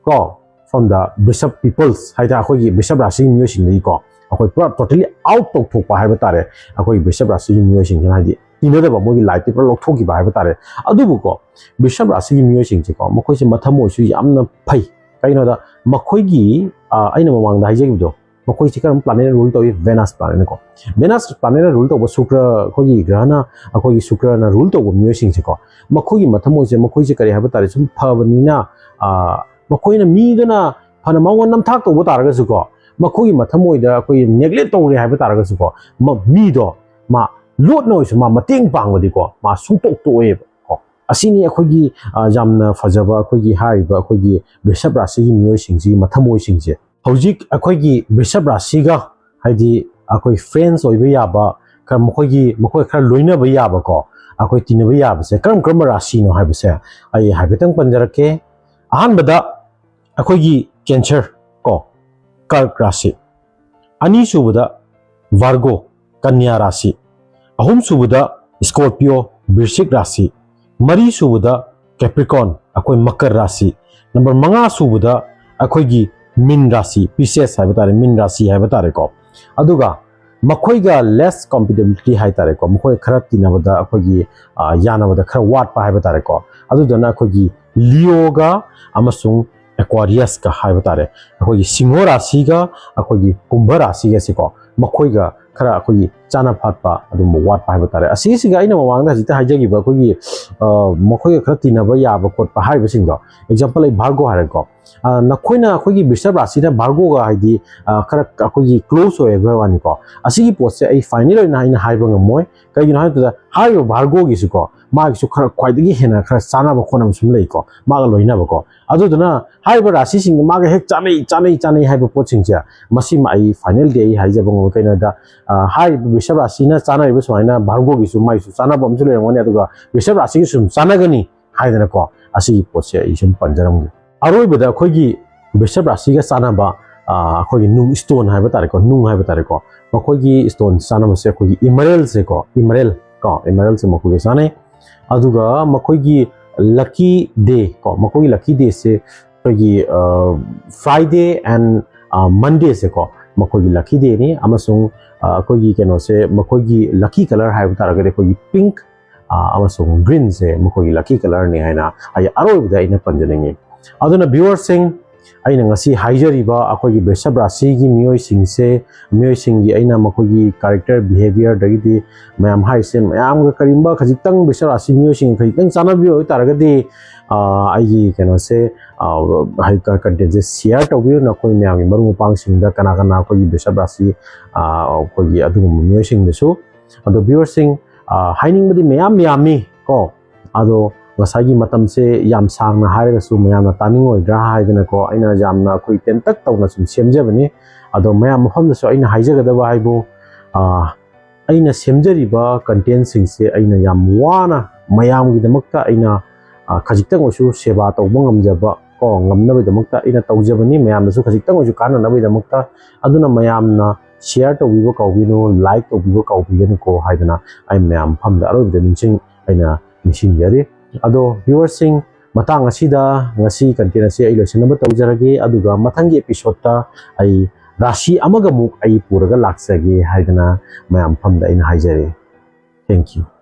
ꯀꯣ, from the ꯕ꯭ꯔꯤꯁꯞ peoples ꯍꯥꯏꯇꯥꯔꯦ, ꯑꯩꯈꯣꯏꯒꯤ ꯕ꯭ꯔꯤꯁꯞ ꯔꯥꯁꯤꯒꯤ ꯃꯤꯑꯣꯏꯁꯤꯡꯗꯒꯤꯀꯣ, ꯑꯩꯈꯣꯏ ꯄꯨꯔꯥ totally out ꯇꯧꯊꯣꯛꯄ ꯍꯥꯏꯕ ꯇꯥꯔꯦ꯫ ꯑꯩꯈꯣꯏꯒꯤ ꯕ꯭ꯔꯤꯁꯞ ꯔꯥꯁꯤꯒꯤ ꯃꯤꯑꯣꯏꯁꯤꯡꯁꯤꯅ ꯍꯥꯏꯗꯤ ꯇꯤꯟꯅꯗꯕ, ꯃꯣꯏꯒꯤ ꯂꯥꯏꯐꯇꯤ ꯄꯨꯔꯥ ꯂꯧꯊꯣꯛꯈꯤꯕ ꯍꯥꯏꯕ ꯇꯥꯔꯦ꯫ ꯑꯗꯨꯕꯨꯀꯣ, ꯕ꯭ꯔꯤꯁꯞ ꯔꯥꯁꯤꯒꯤ ꯃꯤꯑꯣꯏꯁꯤꯡꯁꯦꯀꯣ, ꯃꯈꯣꯏꯁꯦ ꯃꯊꯃꯣꯏꯁꯨ ꯌꯥꯝꯅ ꯐꯩ꯫ ꯀꯩꯒꯤꯅꯣꯗ ꯃꯈꯣꯏꯒꯤ ꯑ, ꯑꯩꯅ ꯃꯃꯥꯡꯗ ꯍꯥꯏꯖꯈꯤꯕꯗꯣ, ꯃꯈꯣꯏꯁꯤ ꯀꯔꯝꯕ planetꯅ rule ꯇꯧꯏ? Venus planetꯅꯀꯣ꯫ Venus planetꯅ rule ꯇꯧꯕ ꯁꯨꯀ꯭ꯔ, ꯑꯩꯈꯣꯏꯒꯤ ꯒ꯭ꯔꯍꯅ, ꯑꯩꯈꯣꯏꯒꯤ ꯁꯨꯀ꯭ꯔꯅ rule ꯇꯧꯕ ꯃꯤꯑꯣꯏꯁꯤꯡꯁꯦꯀꯣ, ꯃꯈꯣꯏꯒꯤ ꯃꯊꯃꯣꯏꯁꯦ, ꯃꯈꯣꯏꯁꯦ ꯀꯔꯤ ꯍꯥꯏꯕ ꯇꯥꯔꯦ, ꯁꯨꯝ ꯐꯕꯅꯤꯅ, ꯑ, ꯃꯈꯣꯏꯅ ꯃꯤꯗꯨꯅ ꯐꯅ ꯃꯉꯣꯟꯗ ꯅꯝꯊꯥꯛ ꯇꯧꯕ ꯇꯥꯔꯒꯁꯨꯀꯣ, ꯃꯈꯣꯏꯒꯤ ꯃꯊꯃꯣꯏꯗ ꯑꯩꯈꯣꯏ neglect ꯇꯧꯔꯦ ꯍꯥꯏꯕ ꯇꯥꯔꯒꯁꯨꯀꯣ, ꯃ- ꯃꯤꯗꯣ ꯃꯥ ꯂꯣꯠꯅ ꯑꯣꯏꯔꯁꯨ ꯃꯥ ꯃꯇꯦꯡ ꯄꯥꯡꯕꯗꯤꯀꯣ, ꯃꯥ ꯁꯨꯡꯇꯣꯛ ꯇꯣꯛꯑꯣꯏꯕ ꯀꯣ꯫ ꯑꯁꯤꯅꯤ ꯑꯩꯈꯣꯏꯒꯤ, ꯑ, ꯌꯥꯝꯅ ꯐꯖꯕ ꯑꯩꯈꯣꯏꯒꯤ ꯍꯥꯏꯔꯤꯕ ꯑꯩꯈꯣꯏꯒꯤ ꯕ꯭ꯔꯤꯁꯞ ꯔꯥꯁꯤꯒꯤ ꯃꯤꯑꯣꯏꯁꯤꯡꯁꯤꯒꯤ ꯃꯊꯃꯣꯏꯁꯤꯡꯁꯦ꯫ ꯍꯧꯖꯤꯛ ꯑꯩꯈꯣꯏꯒꯤ ꯕ꯭ꯔꯤꯁꯞ ꯔꯥꯁꯤꯒ, ꯍꯥꯏꯗꯤ ꯑꯩꯈꯣꯏ ꯐ꯭ꯔꯦꯟꯁ ꯑꯣꯏꯕ ꯌꯥꯕ, ꯈꯔ ꯃꯈꯣꯏꯒꯤ, ꯃꯈꯣꯏ ꯈꯔ ꯂꯣꯏꯅꯕ ꯌꯥꯕꯀꯣ, ꯑꯩꯈꯣꯏ ꯇꯤꯟꯅꯕ ꯌꯥꯕꯁꯦ ꯀꯔꯝ ꯀꯔꯝꯕ ꯔꯥꯁꯤꯅꯣ ꯍꯥꯏꯕꯁꯦ ꯑꯩ ꯍꯥꯏꯐꯦꯠꯇꯪ ꯄꯟꯖꯔꯛꯀꯦ꯫ ꯑꯍꯥꯟꯕꯗ ꯑꯩꯈꯣꯏꯒꯤ ꯀꯦꯟꯁꯔ, ꯀꯔꯛ ꯔꯥꯁꯤ, ꯑꯅꯤꯁꯨꯕꯗ ꯚꯥꯔꯒꯣ, ꯀꯟꯌꯥ ꯔꯥꯁꯤ, ꯑꯍꯨꯝꯁꯨꯕꯗ ꯁ꯭ꯀꯣꯔꯄꯤꯌꯣ, ꯕꯤꯔꯁꯤꯛ ꯔꯥꯁꯤ, ꯃꯔꯤꯁꯨꯕꯗ ꯀꯦꯄ꯭ꯔꯤꯀꯣꯟ, ꯑꯩꯈꯣꯏ ꯃꯀꯔ ꯔꯥꯁꯤ, ꯅꯝꯕꯔ ꯃꯉꯥ ꯁꯨꯕꯗ ꯑꯩꯈꯣꯏꯒꯤ ꯃꯤꯟ ꯔꯥꯁꯤ, ꯄꯤꯁꯦꯁ ꯍꯥꯏꯕ ꯇꯥꯔꯦ, ꯃꯤꯟ ꯔꯥꯁꯤ ꯍꯥꯏꯕ ꯇꯥꯔꯦꯀꯣ꯫ ꯑꯗꯨꯒ ꯃꯈꯣꯏꯒ less compatibility ꯍꯥꯏ ꯇꯥꯔꯦꯀꯣ, ꯃꯈꯣꯏ ꯈꯔ ꯇꯤꯟꯅꯕꯗ ꯑꯩꯈꯣꯏꯒꯤ, ꯑ, ꯌꯥꯅꯕꯗ ꯈꯔ ꯋꯥꯠꯄ ꯍꯥꯏꯕ ꯇꯥꯔꯦꯀꯣ꯫ ꯑꯗꯨꯗꯨꯅ ꯑꯩꯈꯣꯏꯒꯤ ꯂꯤꯑꯣꯒ ꯑꯃꯁꯨꯡ ꯑꯦꯀ꯭ꯋꯥꯔꯤꯌꯁꯀ ꯍꯥꯏꯕ ꯇꯥꯔꯦ, ꯑꯩꯈꯣꯏꯒꯤ ꯁꯤꯡꯍꯣ ꯔꯥꯁꯤꯒ ꯑꯩꯈꯣꯏꯒꯤ ꯀꯨꯝꯚ ꯔꯥꯁꯤꯒꯁꯤꯀꯣ, ꯃꯈꯣꯏꯒ ꯈꯔ ꯑꯩꯈꯣꯏꯒꯤ ꯆꯥꯅ ꯐꯥꯠꯄ ꯑꯗꯨꯝꯕ ꯋꯥꯠꯄ ꯍꯥꯏꯕ ꯇꯥꯔꯦ꯫ ꯑꯁꯤꯁꯤꯒ ꯑꯩꯅ ꯃꯃꯥꯡꯗ ꯍꯧꯖꯤꯛꯇ ꯍꯥꯏꯖꯈꯤꯕ ꯑꯩꯈꯣꯏꯒꯤ, ꯑ, ꯃꯈꯣꯏꯒ ꯈꯔ ꯇꯤꯟꯅꯕ ꯌꯥꯕ ꯈꯣꯠꯄ ꯍꯥꯏꯔꯤꯕꯁꯤꯡꯗꯣ, example ꯑꯩ ꯚꯥꯔꯒꯣ ꯍꯥꯏꯔꯦꯀꯣ꯫ ꯑ, ꯅꯈꯣꯏꯅ ꯑꯩꯈꯣꯏꯒꯤ ꯕꯤꯁꯞ ꯔꯥꯁꯤꯅ ꯚꯥꯔꯒꯣꯒ ꯍꯥꯏꯗꯤ, ꯑ, ꯈꯔ ꯑꯩꯈꯣꯏꯒꯤ close ꯑꯣꯏꯕ ꯋꯥꯅꯤꯀꯣ꯫ ꯑꯁꯤꯒꯤ ꯄꯣꯠꯁꯦ ꯑꯩ final ꯑꯣꯏꯅ ꯑꯩꯅ ꯍꯥꯏꯕ ꯉꯝꯃꯣꯏ꯫ ꯀꯩꯒꯤꯅꯣ ꯍꯥꯏꯕꯗ ꯍꯥꯏꯔꯤꯕ ꯚꯥꯔꯒꯣꯒꯤꯁꯨꯀꯣ, ꯃꯥꯒꯤꯁꯨ ꯈꯔ ꯈ꯭ꯋꯥꯏꯗꯒꯤ ꯍꯦꯟꯅ ꯈꯔ ꯆꯥꯅꯕ ꯈꯣꯠꯅꯕ ꯁꯨꯝ ꯂꯩꯀꯣ, ꯃꯥꯒ ꯂꯣꯏꯅꯕꯀꯣ꯫ ꯑꯗꯨꯗꯨꯅ ꯍꯥꯏꯔꯤꯕ ꯔꯥꯁꯤꯁꯤꯡꯒ ꯃꯥꯒ ꯍꯦꯛ ꯆꯥꯅꯩ, ꯆꯥꯅꯩ, ꯆꯥꯅꯩ ꯍꯥꯏꯕ ꯄꯣꯠꯁꯤꯡꯁꯦ, ꯃꯁꯤꯃ ꯑꯩ finalꯗꯤ ꯑꯩ ꯍꯥꯏꯖꯕ ꯉꯝꯃꯣꯏ꯫ ꯀꯩꯅꯣꯗ, ꯑ, ꯍꯥꯏꯔꯤꯕ ꯕꯤꯁꯞ ꯔꯥꯁꯤꯅ ꯆꯥꯅꯔꯤꯕ ꯁꯨꯃꯥꯏꯅ ꯚꯥꯔꯒꯣꯒꯤꯁꯨ ꯃꯥꯒꯤꯁꯨ ꯆꯥꯅꯕ ꯑꯃꯁꯨ ꯂꯩꯔꯝꯒꯅꯤ, ꯑꯗꯨꯒ ꯕꯤꯁꯞ ꯔꯥꯁꯤꯒꯤꯁꯨ ꯁꯨꯝ ꯆꯥꯅꯒꯅꯤ ꯍꯥꯏꯗꯅꯀꯣ, ꯑꯁꯤꯒꯤ ꯄꯣꯠꯁꯦ ꯑꯩ ꯁꯨꯝ ꯄꯟꯖꯔꯝꯒꯦ꯫ ꯑꯔꯣꯏꯕꯗ ꯑꯩꯈꯣꯏꯒꯤ ꯕꯤꯁꯞ ꯔꯥꯁꯤꯒ ꯆꯥꯅꯕ, ꯑ, ꯑꯩꯈꯣꯏꯒꯤ ꯅꯨꯡ, stone ꯍꯥꯏꯕ ꯇꯥꯔꯦꯀꯣ, ꯅꯨꯡ ꯍꯥꯏꯕ ꯇꯥꯔꯦꯀꯣ, ꯃꯈꯣꯏꯒꯤ stone ꯆꯥꯅꯕꯁꯦ ꯑꯩꯈꯣꯏꯒꯤ emeraldꯁꯦꯀꯣ, emerald ꯀꯣ, emeraldꯁꯦ ꯃꯈꯣꯏꯒ ꯆꯥꯅꯩ꯫ ꯑꯗꯨꯒ ꯃꯈꯣꯏꯒꯤ lucky day ꯀꯣ, ꯃꯈꯣꯏꯒꯤ lucky dayꯁꯦ ꯑꯩꯈꯣꯏꯒꯤ, ꯑ, Friday and, ꯑ, Mondayꯁꯦꯀꯣ, ꯃꯈꯣꯏꯒꯤ lucky dayꯅꯤ꯫ ꯑꯃꯁꯨꯡ, ꯑ, ꯑꯩꯈꯣꯏꯒꯤ ꯀꯩꯅꯣꯁꯦ, ꯃꯈꯣꯏꯒꯤ lucky colour ꯍꯥꯏꯕ ꯇꯥꯔꯒꯗꯤ ꯑꯩꯈꯣꯏꯒꯤ pink, ꯑ, ꯑꯃꯁꯨꯡ greenꯁꯦ ꯃꯈꯣꯏꯒꯤ lucky colourꯅꯤ ꯍꯥꯏꯅ ꯑꯩ ꯑꯔꯣꯏꯕꯗ ꯑꯩꯅ ꯄꯟꯖꯅꯤꯡꯉꯤ꯫ ꯑꯗꯨꯅ viewerꯁꯤꯡ, ꯑꯩꯅ ꯉꯁꯤ ꯍꯥꯏꯖꯔꯤꯕ ꯑꯩꯈꯣꯏꯒꯤ ꯕꯤꯁꯞ ꯔꯥꯁꯤꯒꯤ ꯃꯤꯑꯣꯏꯁꯤꯡꯁꯦ, ꯃꯤꯑꯣꯏꯁꯤꯡꯒꯤ ꯑꯩꯅ ꯃꯈꯣꯏꯒꯤ character, behaviourꯗꯒꯤꯗꯤ ꯃꯌꯥꯝ ꯍꯥꯏꯔꯤꯁꯦ, ꯃꯌꯥꯝꯒ ꯀꯔꯤꯒꯨꯝꯕ ꯈꯖꯤꯛꯇꯪ ꯕꯤꯁꯞ ꯔꯥꯁꯤ ꯃꯤꯑꯣꯏꯁꯤꯡꯒ ꯈꯖꯤꯛꯇꯪ ꯆꯥꯟꯅꯕꯤꯕ ꯑꯣꯏꯇꯥꯔꯒꯗꯤ, ꯑ, ꯑꯩꯒꯤ ꯀꯩꯅꯣꯁꯦ, ꯑ, ꯍꯥꯏ-, contentꯁꯦ share ꯇꯧꯕꯤꯌꯨ, ꯅꯈꯣꯏ ꯃꯌꯥꯝꯒꯤ ꯃꯔꯨꯞ ꯃꯄꯥꯡꯁꯤꯡꯗ, ꯀꯅꯥ ꯀꯅꯥ ꯑꯩꯈꯣꯏꯒꯤ ꯕꯤꯁꯞ ꯔꯥꯁꯤ, ꯑ, ꯑꯩꯈꯣꯏꯒꯤ ꯑꯗꯨꯒꯨꯝꯕ ꯃꯤꯑꯣꯏꯁꯤꯡꯗꯁꯨ꯫ ꯑꯗꯣ viewerꯁꯤꯡ, ꯑ, ꯍꯥꯏꯅꯤꯡꯕꯗꯤ ꯃꯌꯥꯝ ꯌꯥꯝꯃꯤ ꯀꯣ, ꯑꯗꯣ ꯉꯁꯥꯏꯒꯤ ꯃꯇꯝꯁꯦ ꯌꯥꯝ ꯁꯥꯡꯅ ꯍꯥꯏꯔꯒꯁꯨ ꯃꯌꯥꯝꯅ ꯇꯥꯅꯤꯡꯉꯣꯏꯗ꯭ꯔꯥ ꯍꯥꯏꯗꯅꯀꯣ, ꯑꯩꯅ ꯌꯥꯝꯅ ꯑꯩꯈꯣꯏ ꯇꯦꯟꯇꯛ ꯇꯧꯅ ꯁꯨꯝ ꯁꯦꯝꯖꯕꯅꯤ꯫ ꯑꯗꯣ ꯃꯌꯥꯝ ꯃꯐꯝꯗꯁꯨ ꯑꯩꯅ ꯍꯥꯏꯖꯒꯗꯕ ꯍꯥꯏꯕꯨ, ꯑ, ꯑꯩꯅ ꯁꯦꯝꯖꯔꯤꯕ contentꯁꯤꯡꯁꯦ ꯑꯩꯅ ꯌꯥꯝ ꯋꯥꯅ ꯃꯌꯥꯝꯒꯤꯗꯃꯛꯇ ꯑꯩꯅ, ꯑ, ꯈꯖꯤꯛꯇꯪ ꯑꯣꯏꯁꯨ ꯁꯦꯕꯥ ꯇꯧꯕ ꯉꯝꯖꯕ ꯀꯣ, ꯉꯝꯅꯕꯒꯤꯗꯃꯛꯇ ꯑꯩꯅ ꯇꯧꯖꯕꯅꯤ, ꯃꯌꯥꯝꯗꯁꯨ ꯈꯖꯤꯛꯇꯪ ꯑꯣꯏꯁꯨ ꯀꯥꯟꯅꯅꯕꯒꯤꯗꯃꯛꯇ꯫ ꯑꯗꯨꯅ ꯃꯌꯥꯝꯅ share ꯇꯧꯕꯤꯕ ꯀꯥꯎꯕꯤꯅꯨ, like ꯇꯧꯕꯤꯕ ꯀꯥꯎꯕꯤꯒꯅꯨꯀꯣ ꯍꯥꯏꯗꯅ ꯑꯩ ꯃꯌꯥꯝ ꯃꯐꯝꯗ ꯑꯔꯣꯏꯕꯗ ꯅꯤꯡꯁꯤꯡ ꯑꯩꯅ ꯅꯤꯡꯁꯤꯡꯖꯔꯤ꯫ ꯑꯗꯣ viewerꯁꯤꯡ, ꯃꯇꯥꯡ ꯑꯁꯤꯗ ꯉꯁꯤ content ꯑꯁꯤ ꯑꯩ ꯂꯣꯏꯁꯤꯟꯅꯕ ꯇꯧꯖꯔꯒꯦ, ꯑꯗꯨꯒ ꯃꯊꯪꯒꯤ episodeꯇ ꯑꯩ ꯔꯥꯁꯤ ꯑꯃꯒ ꯑꯃꯨꯛ ꯑꯩ ꯄꯨꯔꯒ ꯂꯥꯛꯆꯒꯦ ꯍꯥꯏꯗꯅ ꯃꯌꯥꯝ ꯃꯐꯝꯗ ꯑꯩꯅ ꯍꯥꯏꯖꯔꯤ꯫ Thank you꯫